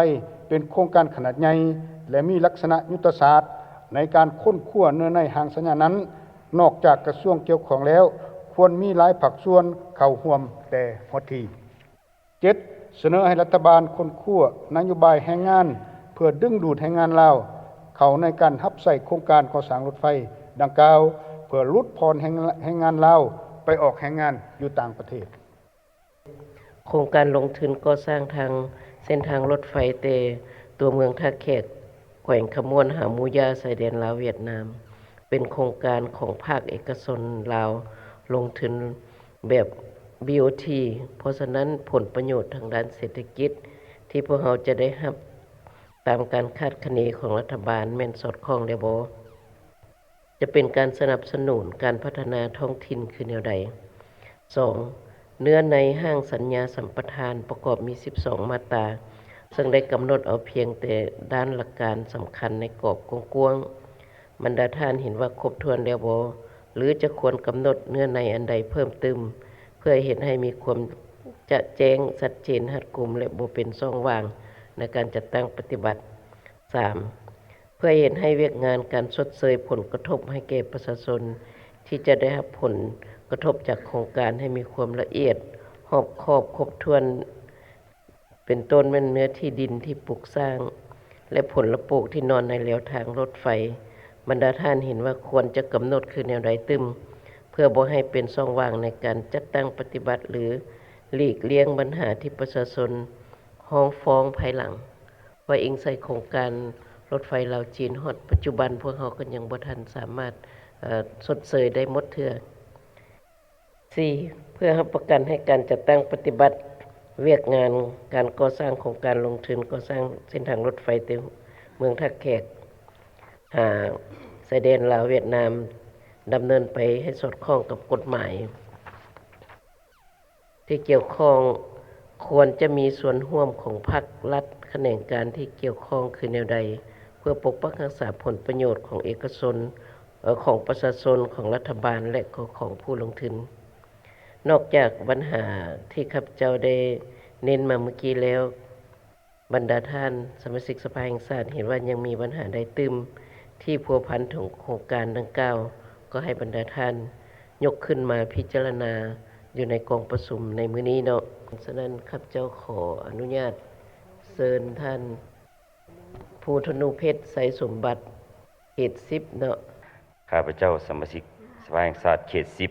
ເປັນໂຄງການຂະໜາດໃຫຍ່ ແລະ ມີລັກສະນະຍຸດທະສາດໃນການຄົ້ນຄວ້າເນື້ອໃນຮ່າງສັນຍານັ້ນ, ນອກຈາກກະຊວງກ່ຽວຂ້ອງແລ້ວ, ຄວນມີຫຼາຍພາກສ່ວນເຂົ້າຮ່ວມແຕ່ຫົວທີ. ເຈັດ, ສະເໜີໃຫ້ລັດຖະບານຄົ້ນຄວ້ານະໂຍບາຍແຮງງານ ເພື່ອດຶງດູດແຮງງານລາວເຂົ້າໃນການຮັບໃຊ້ໂຄງການກໍ່ສ້າງລົດໄຟດັ່ງກ່າວ, ເພື່ອຫຼຸດຜ່ອນແຮງ, ແຮງງານລາວໄປອອກແຮງງານຢູ່ຕ່າງປະເທດ. ໂຄງການລົງທຶນກໍ່ສ້າງທາງເສັ້ນທາງລົດໄຟແຕ່ຕົວເມືອງທ່າແຂກ ແຂວງຄຳມ່ວນ ຫາໝູຢາ ຊາຍແດນລາວຫວຽດນາມ ເປັນໂຄງການຂອງພາກເອກະຊົນລາວລົງທຶນແບບ ບີໂອທີ ເພາະສະນັ້ນ ຜົນປະໂຫຍດທາງດ້ານເສດຖະກິດທີ່ພວກເຮົາຈະໄດ້ຮັບຕາມການຄາດຄະເນຂອງລັດຖະບານແມ່ນສອດຄ່ອງແລ້ວບໍ່? ຈະເປັນການສະໜັບສະໜູນການພັດທະນາທ້ອງຖິ່ນຄືແນວໃດ? ສອງ, ເນື້ອໃນຮ່າງສັນຍາສຳປະທານປະກອບມີສິບສອງມາດຕາ, ເຊິ່ງໄດ້ກຳນົດເອົາພຽງແຕ່ດ້ານຫຼັກການສຳຄັນໃນກອບກວ້າງໆ. ບັນດາທ່ານເຫັນວ່າຄົບຖ້ວນແລ້ວບໍ່ ຫຼື ຈະຄວນກຳນົດເນື້ອໃນອັນໃດເພີ່ມຕື່ມ ເພື່ອເຮັດໃຫ້ມີຄວາມຈະແຈ້ງ, ຊັດເຈນ, ຮັດກຸມ ແລະ ບໍ່ເປັນຊ່ອງວ່າງໃນການຈັດຕັ້ງປະຕິບັດ? ສາມ, ເພື່ອເຮັດໃຫ້ວຽກງານການຊົດເຊີຍຜົນກະທົບໃຫ້ແກ່ປະຊາຊົນທີ່ຈະໄດ້ຮັບຜົນກະທົບຈາກໂຄງການໃຫ້ມີຄວາມລະອຽດ, ຮອບຄອບ, ຄົບຖ້ວນ, ເປັນຕົ້ນແມ່ນເນື້ອທີ່ດິນທີ່ປຸກສ້າງ ແລະ ຜົນລະປູກທີ່ນອນໃນແລວທາງລົດໄຟ, ບັນດາທ່ານເຫັນວ່າຄວນຈະກຳນົດຄືແນວໃດຕື່ມ ເພື່ອບໍ່ໃຫ້ເປັນຊ່ອງວ່າງໃນການຈັດຕັ້ງປະຕິບັດ ຫຼື ຫຼີກລ່ຽງບັນຫາທີ່ປະຊາຊົນຮ້ອງຟ້ອງພາຍຫຼັງ? ວ່າອີງໃສ່ໂຄງການລົດໄຟລາວຈີນ ຮອດປັດຈຸບັນພວກເຮົາກໍຍັງບໍ່ທັນສາມາດ ເອີ ຊົດເຊີຍໄດ້ໝົດເທື່ອ. ສີ່, ເພື່ອຮັບປະກັນໃຫ້ການຈັດຕັ້ງປະຕິບັດວຽກງານການກໍ່ສ້າງໂຄງການລົງທຶນກໍ່ສ້າງເສັ້ນທາງລົດໄຟແຕ່ເມືອງທ່າແຂກຫາຊາຍແດນລາວຫວຽດນາມ ດຳເນີນໄປໃຫ້ສອດຄ່ອງກັບກົດໝາຍ ທີ່ກ່ຽວຂ້ອງ ຄວນຈະມີສ່ວນຮ່ວມຂອງພາກລັດຂະແໜງການທີ່ກ່ຽວຂ້ອງຄືແນວໃດ ເພື່ອປົກປັກຮັກສາຜົນປະໂຫຍດຂອງເອກະຊົນ, ຂອງປະຊາຊົນ, ຂອງລັດຖະບານ ແລະ ຂອງຜູ້ລົງທຶນ. ນອກຈາກບັນຫາທີ່ຂ້າພະເຈົ້າໄດ້ເນັ້ນມາເມື່ອກີ້ແລ້ວ, ບັນດາທ່ານສະມາຊິກສະພາແຫ່ງຊາດເຫັນວ່າຍັງມີບັນຫາໃດຕື່ມທີ່ພົວພັນເຖິງໂຄງການດັ່ງກ່າວ, ກໍໃຫ້ບັນດາທ່ານຍົກຂຶ້ນມາພິຈາລະນາຢູ່ໃນກອງປະຊຸມໃນມື້ນີ້ເນາະ. ສະນັ້ນ ຂ້າພະເຈົ້າຂໍອະນຸຍາດເຊີນທ່ານ ພູທະນູເພັດ ໄຊສົມບັດ ເຂດສິບເນາະ. ຂ້າພະເຈົ້າສະມາຊິກສະພາແຫ່ງຊາດເຂດສິບ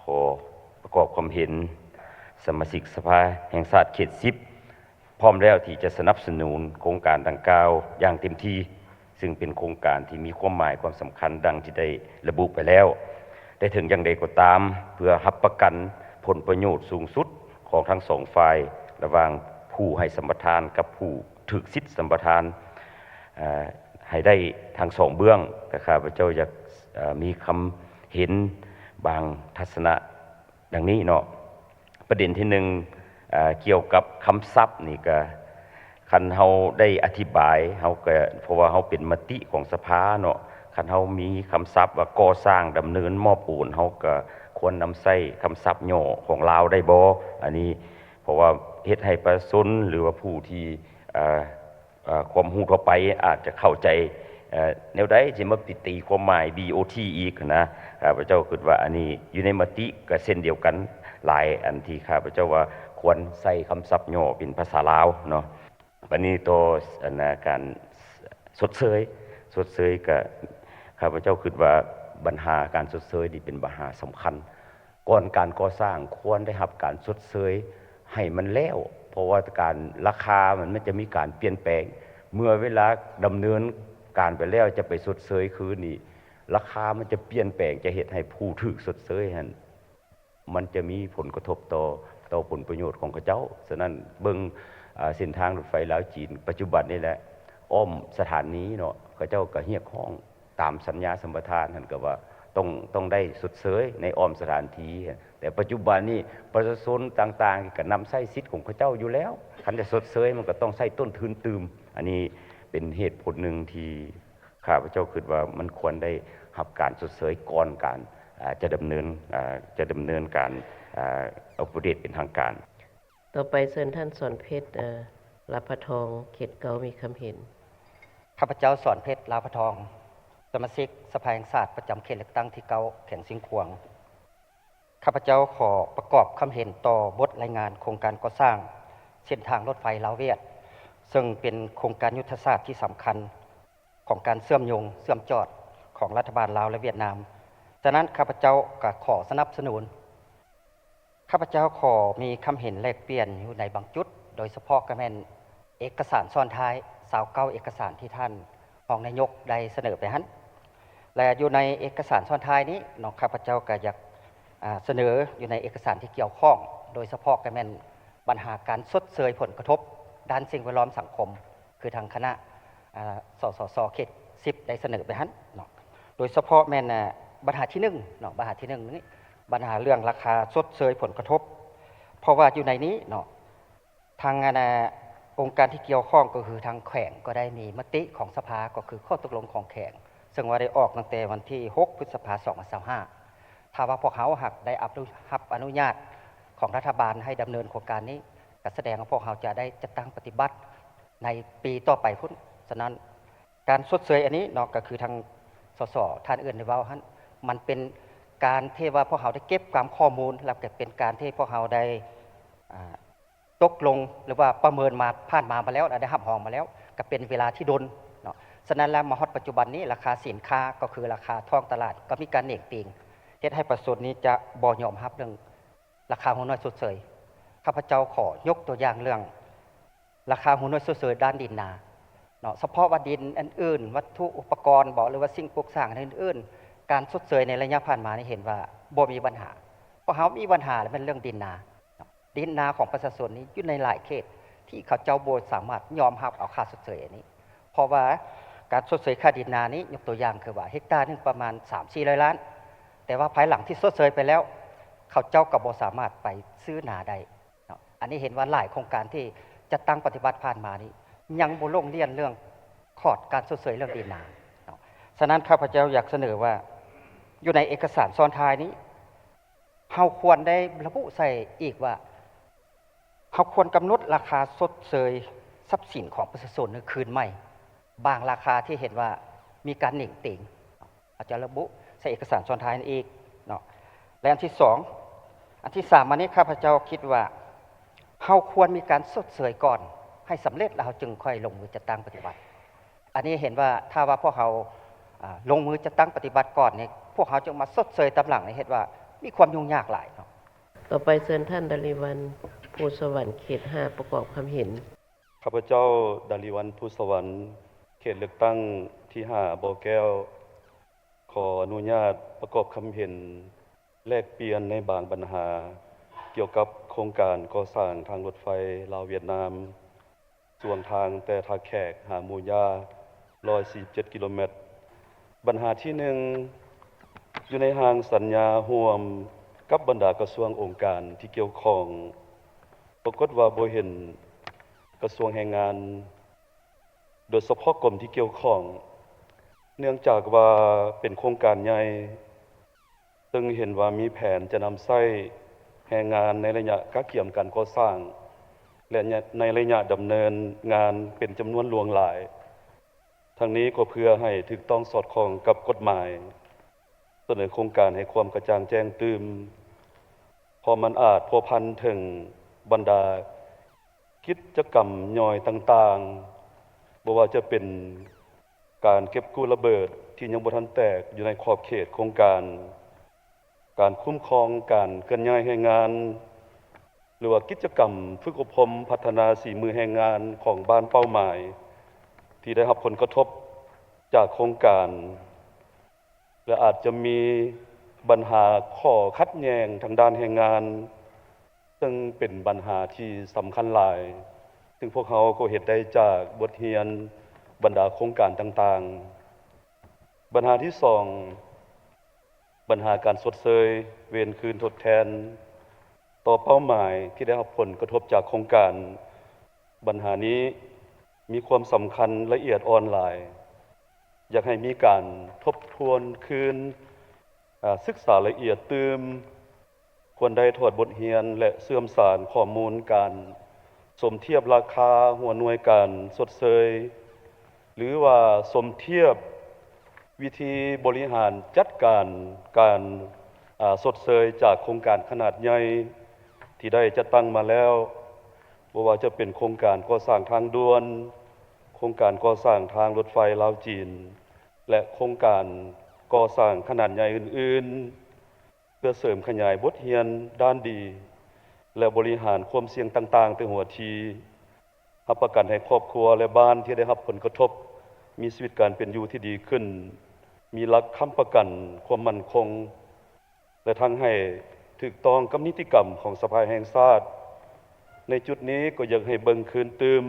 ຂໍປະກອບຄວາມເຫັນສະມາຊິກສະພາແຫ່ງຊາດເຂດສິບ ພ້ອມແລ້ວທີ່ຈະສະໜັບສະໜູນໂຄງການດັ່ງກ່າວຢ່າງເຕັມທີ່, ຊຶ່ງເປັນໂຄງການທີ່ມີຄວາມໝາຍຄວາມສຳຄັນດັ່ງທີ່ໄດ້ລະບຸໄປແລ້ວ. ແຕ່ເຖິງຢ່າງໃດກໍຕາມ, ເພື່ອຮັບປະກັນຜົນປະໂຫຍດສູງສຸດຂອງທັງສອງຝ່າຍ, ລະຫວ່າງຜູ້ໃຫ້ສຳປະທານກັບຜູ້ຖືກສິດສຳປະທານ ເອີ ໃຫ້ໄດ້ທັງສອງເບື້ອງ, ກໍຂ້າພະເຈົ້າຢາກ ເອີ ມີຄຳເຫັນບາງທັດສະນະດັ່ງນີ້ເນາະ. ປະເດັນທີໜຶ່ງ ເອີ ກ່ຽວກັບຄຳສັບນີ້ ກໍຄັນເຮົາໄດ້ອະທິບາຍ ເຮົາກໍ ເພາະວ່າເຮົາເປັນມະຕິຂອງສະພາເນາະ, ຄັນເຮົາມີຄຳສັບວ່າກໍ່ສ້າງ, ດຳເນີນ, ມອບໂອນ, ເຮົາກໍຄວນນຳໃຊ້ຄຳສັບຫຍໍ້ຂອງລາວໄດ້ບໍ່? ອັນນີ້ ເພາະວ່າເຮັດໃຫ້ປະຊາຊົນ ຫຼືວ່າຜູ້ທີ່ ເອີ ເອີ ຄວາມຮູ້ທົ່ວໄປອາດຈະເຂົ້າໃຈ ເອີ ແນວໃດ ຊິມາໄປຕີຄວາມໝາຍ ບີໂອທີ ອີກນະ. ຂ້າພະເຈົ້າຄິດວ່າອັນນີ້ຢູ່ໃນມະຕິກໍເຊັ່ນດຽວກັນ ຫຼາຍອັນທີ່ຂ້າພະເຈົ້າວ່າຄວນໃຊ້ຄຳສັບຫຍໍ້ເປັນພາສາລາວເນາະ. ບັດນີ້ຕໍ່ອັນນາ ການຊົດເຊີຍ, ຊົດເຊີຍກໍ ຂ້າພະເຈົ້າຄິດວ່າບັນຫາການຊົດເຊີຍນີ້ເປັນບັນຫາສຳຄັນ. ກ່ອນການກໍ່ສ້າງຄວນໄດ້ຮັບການຊົດເຊີຍໃຫ້ມັນແລ້ວ, ເພາະວ່າການ ລາຄາມັນ ມັນຈະມີການປ່ຽນແປງ. ເມື່ອເວລາດຳເນີນການໄປແລ້ວ ຈະໄປຊົດເຊີຍຄືນນີ້ ລາຄາມັນຈະປ່ຽນແປງ, ຈະເຮັດໃຫ້ຜູ້ຖືກຊົດເຊີຍຫັ້ນ ມັນຈະມີຜົນກະທົບຕໍ່ ຕໍ່ຜົນປະໂຫຍດຂອງເຂົາເຈົ້າ. ສະນັ້ນເບິ່ງ ອາ ເສັ້ນທາງລົດໄຟລາວຈີນປັດຈຸບັນນີ້ແຫຼະ, ອ້ອມສະຖານີເນາະ, ເຂົາເຈົ້າກໍຮຽກຮ້ອງ ຕາມສັນຍາສຳປະທານຫັ້ນກໍວ່າຕ້ອງ ຕ້ອງໄດ້ຊົດເຊີຍໃນອ້ອມສະຖານທີ່. ແຕ່ປັດຈຸບັນນີ້ປະຊາຊົນຕ່າງໆກໍນຳໃຊ້ສິດຂອງເຂົາເຈົ້າຢູ່ແລ້ວ, ຄັນຈະຊົດເຊີຍມັນກໍຕ້ອງໃຊ້ຕົ້ນທຶນຕື່ມ. ອັນນີ້ເປັນເຫດຜົນໜຶ່ງທີ່ຂ້າພະເຈົ້າຄິດວ່າມັນຄວນໄດ້ຮັບການຊົດເຊີຍກ່ອນການ ອາ ຈະດຳເນີນ ອາ ຈະດຳເນີນການ ອາ ອອກໂປເດດເປັນທາງການ. ຕໍ່ໄປເຊີນທ່ານ ສອນເພັດ ເອີ ລາພະທອງ ເຂດເກົ້າ ມີຄຳເຫັນ. ຂ້າພະເຈົ້າ ສອນເພັດ ລາພະທອງ ສະມາຊິກສະພາແຫ່ງຊາດປະຈຳເຂດເລືອກຕັ້ງທີເກົ້າ ແຂວງຊຽງຂວາງ. ຂ້າພະເຈົ້າຂໍປະກອບຄຳເຫັນຕໍ່ບົດລາຍງານໂຄງການກໍ່ສ້າງເສັ້ນທາງລົດໄຟລາວຫວຽດ ເຊິ່ງເປັນໂຄງການຍຸດທະສາດທີ່ສຳຄັນຂອງການເຊື່ອມໂຍງເຊື່ອມຈອດຂອງລັດຖະບານລາວ ແລະ ຫວຽດນາມ. ສະນັ້ນ ຂ້າພະເຈົ້າກໍຂໍສະໜັບສະໜູນ ຂ້າພະເຈົ້າຂໍມີຄຳເຫັນແລກປ່ຽນຢູ່ໃນບາງຈຸດ, ໂດຍສະເພາະກໍແມ່ນເອກະສານຊ້ອນທ້າຍຊາວເກົ້າເອກະສານທີ່ທ່ານຮອງນາຍົກໄດ້ສະເໜີໄປຫັ້ນ ແລະ ຢູ່ໃນເອກະສານຊ້ອນທ້າຍນີ້ເນາະ, ຂ້າພະເຈົ້າກໍຢາກ ອາ ສະເໜີຢູ່ໃນເອກະສານທີ່ກ່ຽວຂ້ອງ, ໂດຍສະເພາະກໍແມ່ນບັນຫາການຊົດເຊີຍຜົນກະທົບດ້ານສິ່ງແວດລ້ອມສັງຄົມ ຄືທາງຄະນະ ອາ ສສສ ເຂດສິບ ໄດ້ສະເໜີໄປຫັ້ນເນາະ. ໂດຍສະເພາະແມ່ນ ອາ ບັນຫາທີໜຶ່ງເນາະ, ບັນຫາທີໜຶ່ງນີ້ ບັນຫາເລື່ອງລາຄາຊົດເຊີຍຜົນກະທົບ, ເພາະວ່າຢູ່ໃນນີ້ເນາະ ທາງ ອັນ ອົງການທີ່ກ່ຽວຂ້ອງ ກໍຄືທາງແຂວງ ກໍໄດ້ມີມະຕິຂອງສະພາ ກໍຄືຂໍ້ຕົກລົງຂອງແຂວງ ເຊິ່ງວ່າໄດ້ອອກຕັ້ງແຕ່ວັນທີຫົກ ພຶດສະພາ ສອງພັນຊາວຫ້າ. ຖ້າວ່າພວກເຮົາຫາກໄດ້ຮັບ ຮັບອະນຸຍາດຂອງລັດຖະບານໃຫ້ດຳເນີນໂຄງການນີ້ ກໍສະແດງວ່າພວກເຮົາຈະໄດ້ຈັດຕັ້ງປະຕິບັດໃນປີຕໍ່ໄປພຸ້ນ. ສະນັ້ນ ການຊົດເຊີຍອັນນີ້ເນາະ ກໍຄືທາງ ສສ ທ່ານອື່ນໄດ້ເວົ້າຫັ້ນ, ມັນເປັນການທີ່ວ່າພວກເຮົາໄດ້ເກັບກຳຂໍ້ມູນ ແລ້ວກໍເປັນການທີ່ພວກເຮົາໄດ້ ອາ ຕົກລົງ ຫຼືວ່າປະເມີນມາ ຜ່ານມາມາແລ້ວ ແລະ ໄດ້ຮັບຮອງມາແລ້ວ ກໍເປັນເວລາທີ່ດົນເນາະ. ສະນັ້ນແລ້ວ ມາຮອດປັດຈຸບັນນີ້ ລາຄາສິນຄ້າ ກໍຄືລາຄາທ້ອງຕະຫຼາດ ກໍມີການເໜັງຕີງ ເຮັດໃຫ້ປະຊາຊົນນີ້ຈະບໍ່ຍອມຮັບເລື່ອງລາຄາຫົວໜ່ວຍຊົດເຊີຍ. ຂ້າພະເຈົ້າຂໍຍົກຕົວຢ່າງເລື່ອງລາຄາຫົວໜ່ວຍຊົດເຊີຍດ້ານດິນນາເນາະ, ສະເພາະວ່າດິນອັນອື່ນ ວັດຖຸອຸປະກອນບໍ ຫຼືວ່າສິ່ງປຸກສ້າງອັນອື່ນໆ ການຊົດເຊີຍໃນໄລຍະຜ່ານມານີ້ເຫັນວ່າບໍ່ມີບັນຫາ. ພວກເຮົາມີບັນຫາແມ່ນເລື່ອງດິນນາເນາະ. ດິນນາຂອງປະຊາຊົນນີ້ຢູ່ໃນຫຼາຍເຂດທີ່ເຂົາເຈົ້າບໍ່ສາມາດຍອມຮັບເອົາຄ່າຊົດເຊີຍອັນນີ້ ເພາະວ່າການຊົດເຊີຍຄ່າດິນນານີ້ ຍົກຕົວຢ່າງຄືວ່າເຮັກຕາໜຶ່ງປະມານສາມສີ່ຮ້ອຍລ້ານ, ແຕ່ວ່າພາຍຫຼັງທີ່ຊົດເຊີຍໄປແລ້ວ ເຂົາເຈົ້າກໍບໍ່ສາມາດໄປຊື້ນາໄດ້ເນາະ. ອັນນີ້ເຫັນວ່າຫຼາຍໂຄງການທີ່ຈັດຕັ້ງປະຕິບັດຜ່ານມານີ້ ຍັງບໍ່ລົງລາຍລະອຽດເລື່ອງຂອດການຊົດເຊີຍເລື່ອງດິນນາເນາະ. ສະນັ້ນ ຂ້າພະເຈົ້າຢາກສະເໜີວ່າ ຢູ່ໃນເອກະສານຊ້ອນທ້າຍນີ້ ເຮົາຄວນໄດ້ລະບຸໃສ່ອີກວ່າ ເຮົາຄວນກຳນົດລາຄາຊົດເຊີຍຊັບສິນຂອງປະຊາຊົນໃຫ້ຄືນໃໝ່ ບາງລາຄາທີ່ເຫັນວ່າມີການເໜັງຕີງ ອາດຈະລະບຸໃສ່ເອກະສານຊ້ອນທ້າຍນັ້ນອີກເນາະ. ແລະ ອັນທີສອງ ອັນທີສາມ ມານີ້ ຂ້າພະເຈົ້າຄິດວ່າ ເຮົາຄວນມີການຊົດເຊີຍກ່ອນໃຫ້ສຳເລັດ ແລ້ວເຮົາຈຶ່ງຄ່ອຍລົງມືຈັດຕັ້ງປະຕິບັດ. ອັນນີ້ເຫັນວ່າຖ້າວ່າພວກເຮົາ ອາ ລົງມືຈັດຕັ້ງປະຕິບັດກ່ອນນີ້ ພວກເຮົາຈຶ່ງມາຊົດເຊີຍຕາມຫຼັງນີ້ ເຮັດວ່າມີຄວາມຫຍຸ້ງຍາກຫຼາຍເນາະ. ຕໍ່ໄປເຊີນທ່ານ ດາລິວັນ ພູສະຫວັນ ເຂດຫ້າ ປະກອບຄຳເຫັນ. ຂ້າພະເຈົ້າ ດາລິວັນ ພູສະຫວັນ ເຂດເລືອກຕັ້ງທີຫ້າ ບໍ່ແກ້ວ ຂໍອະນຸຍາດປະກອບຄຳເຫັນ ແລກປ່ຽນໃນບາງບັນຫາ ກ່ຽວກັບໂຄງການກໍ່ສ້າງທາງລົດໄຟລາວຫວຽດນາມ ຊ່ວງທາງແຕ່ທ່າແຂກຫາໝູຢາ ຮ້ອຍສີ່ສິບເຈັດກິໂລແມັດ. ບັນຫາທີໜຶ່ງ ຢູ່ໃນຮ່າງສັນຍາຮ່ວມກັບບັນດາກະຊວງອົງການທີ່ກ່ຽວຂ້ອງ ປາກົດວ່າບໍ່ເຫັນກະຊວງແຮງງານ ໂດຍສະເພາະກົມທີ່ກ່ຽວຂ້ອງ ເນື່ອງຈາກວ່າເປັນໂຄງການໃຫຍ່ ເຊິ່ງເຫັນວ່າມີແຜນຈະນຳໃຊ້ແຮງງານໃນໄລຍະກະກຽມການກໍ່ສ້າງ ແລະ ໃນໄລຍະດຳເນີນງານເປັນຈຳນວນຫຼວງຫຼາຍ. ທັງນີ້ກໍເພື່ອໃຫ້ຖືກຕ້ອງສອດຄ່ອງກັບກົດໝາຍ ສະເໜີໂຄງການໃຫ້ຄວາມກະຈ່າງແຈ້ງຕື່ມ ເພາະມັນອາດພົວພັນເຖິງບັນດາ ກິດຈະກຳຍ່ອຍຕ່າງໆ ບໍ່ວ່າຈະເປັນການເກັບກູ້ລະເບີດທີ່ຍັງບໍ່ທັນແຕກຢູ່ໃນຂອບເຂດໂຄງການ, ການຄຸ້ມຄອງການເຄື່ອນຍ້າຍແຮງງານ ຫຼືວ່າກິດຈະກຳຝຶກອົບຮົມພັດທະນາສີມືແຮງງານຂອງບ້ານເປົ້າໝາຍ ທີ່ໄດ້ຮັບຜົນກະທົບຈາກໂຄງການ. ແລະ ອາດຈະມີບັນຫາຂໍ້ຂັດແຍ່ງທາງດ້ານແຮງງານ ເຊິ່ງເປັນບັນຫາທີ່ສຳຄັນຫຼາຍ, ເຊິ່ງພວກເຮົາກໍເຮັດໄດ້ຈາກບົດຮຽນບັນດາໂຄງການຕ່າງໆ. ບັນຫາທີສອງ ບັນຫາການຊົດເຊີຍເວນຄືນທົດແທນຕໍ່ເປົ້າໝາຍທີ່ໄດ້ຮັບຜົນກະທົບຈາກໂຄງການ. ບັນຫານີ້ມີຄວາມສຳຄັນລະອຽດອ່ອນຫຼາຍ. ຢາກໃຫ້ມີການທົບທວນຄືນ, ອາ, ສຶກສາລະອຽດຕື່ມ, ຄວນໄດ້ຖອດບົດຮຽນ ແລະ ເຊື່ອມສານຂໍ້ມູນການສົມທຽບລາຄາຫົວໜ່ວຍການຊົດເຊີຍ ຫຼືວ່າສົມທຽບວິທີບໍລິຫານຈັດການການ, ອາ, ຊົດເຊີຍຈາກໂຄງການຂະໜາດໃຫຍ່ທີ່ໄດ້ຈັດຕັ້ງມາແລ້ວ, ບໍ່ວ່າຈະເປັນໂຄງການກໍ່ສ້າງທາງດ່ວນ, ໂຄງການກໍ່ສ້າງທາງລົດໄຟລາວ-ຈີນ ແລະ ໂຄງການກໍ່ສ້າງຂະໜາດໃຫຍ່ອື່ນໆ ເພື່ອເສີມຂະຫຍາຍບົດຮຽນດ້ານດີ ແລະ ບໍລິຫານຄວາມສ່ຽງຕ່າງໆແຕ່ຫົວທີ, ຮັບປະກັນໃຫ້ຄອບຄົວ ແລະ ບ້ານທີ່ໄດ້ຮັບຜົນກະທົບ ມີຊີວິດການເປັນຢູ່ທີ່ດີຂຶ້ນ, ມີຫຼັກຄ້ຳປະກັນຄວາມໝັ້ນຄົງ ແລະ ທັງໃຫ້ຖືກຕ້ອງກັບນິຕິກຳຂອງສະພາແຫ່ງຊາດ. ໃນຈຸດນີ້ກໍຢາກໃຫ້ເບິ່ງຄືນຕື່ມ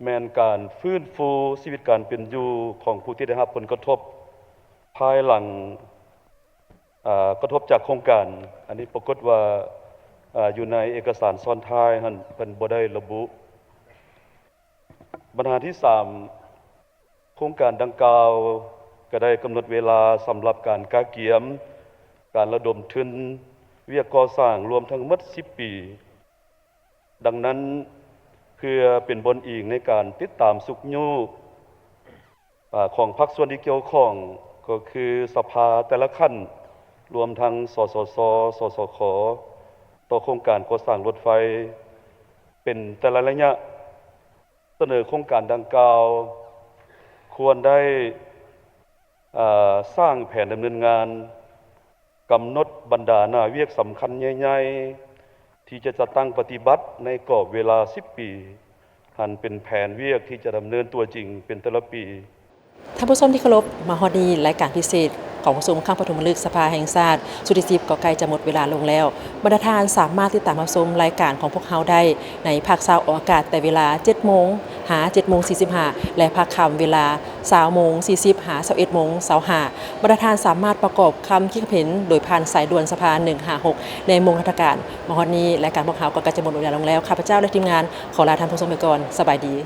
ແມ່ນການຟື້ນຟູຊີວິດການເປັນຢູ່ຂອງຜູ້ທີ່ໄດ້ຮັບຜົນກະທົບພາຍຫຼັງ, ອາ, ກະທົບຈາກໂຄງການ. ອັນນີ້ປາກົດວ່າ, ອາ, ຢູ່ໃນເອກະສານຊ້ອນທ້າຍຫັ້ນ ເພິ່ນບໍ່ໄດ້ລະບຸ. ບັນຫາທີສາມ ໂຄງການດັ່ງກ່າວກໍໄດ້ກຳນົດເວລາສຳລັບການກະກຽມ, ການລະດົມທຶນ, ວຽກກໍ່ສ້າງລວມທັງໝົດສິບປີ. ດັ່ງນັ້ນ, ເພື່ອເປັນບ່ອນອີງໃນການຕິດຕາມຊຸກຍູ້, ອາ, ຂອງພາກສ່ວນທີ່ກ່ຽວຂ້ອງ ກໍຄືສະພາແຕ່ລະຂັ້ນ, ລວມທັງ ສສຊ, ສສຂ, ຕໍ່ໂຄງການກໍ່ສ້າງລົດໄຟເປັນແຕ່ລະໄລຍະ. ສະເໜີໂຄງການດັ່ງກ່າວ ຄວນໄດ້, ເອີ, ສ້າງແຜນດຳເນີນງານ, ກຳນົດບັນດາໜ້າວຽກສຳຄັນໃຫຍ່ໆ ທີ່ຈະຈັດຕັ້ງປະຕິບັດໃນກອບເວລາສິບປີ ຫັ້ນເປັນແຜນວຽກທີ່ຈະດຳເນີນຕົວຈິງເປັນແຕ່ລະປີ. ທ່ານຜູ້ຊົມທີ່ເຄົາລົບ, ມາຮອດນີ້ລາຍການພິເສດກອງປະຊຸມຄັ້ງປະຖົມມະລຶກສະພາແຫ່ງຊາດຊຸດທີສິບກໍໃກ້ຈະໝົດເວລາລົງແລ້ວ. ບັນດາທ່ານສາມາດຕິດຕາມຮັບຊົມລາຍການຂອງພວກເຮົາໄດ້ໃນພາກເຊົ້າອອກອາກາດແຕ່ເວລາເຈັດໂມງຫາເຈັດໂມງສີ່ສິບຫ້າ ແລະ ພາກຄ່ຳເວລາຊາວໂມງສີ່ສິບຫາຊາວເອັດໂມງຊາວຫ້າ. ບັນດາທ່ານສາມາດປະກອບຄຳຄິດຄຳເຫັນໂດຍຜ່ານສາຍດ່ວນສະພາໜຶ່ງຫ້າຫົກໃນໂມງລັດຖະການ. ມາຮອດນີ້ລາຍການພວກເຮົາກໍໃກ້ຈະໝົດເວລາລົງແລ້ວ. ຂ້າພະເຈົ້າ ແລະ ທີມງານ ຂໍລາທ່ານຜູ້ຊົມໄປກ່ອນ. ສະບາຍດີ.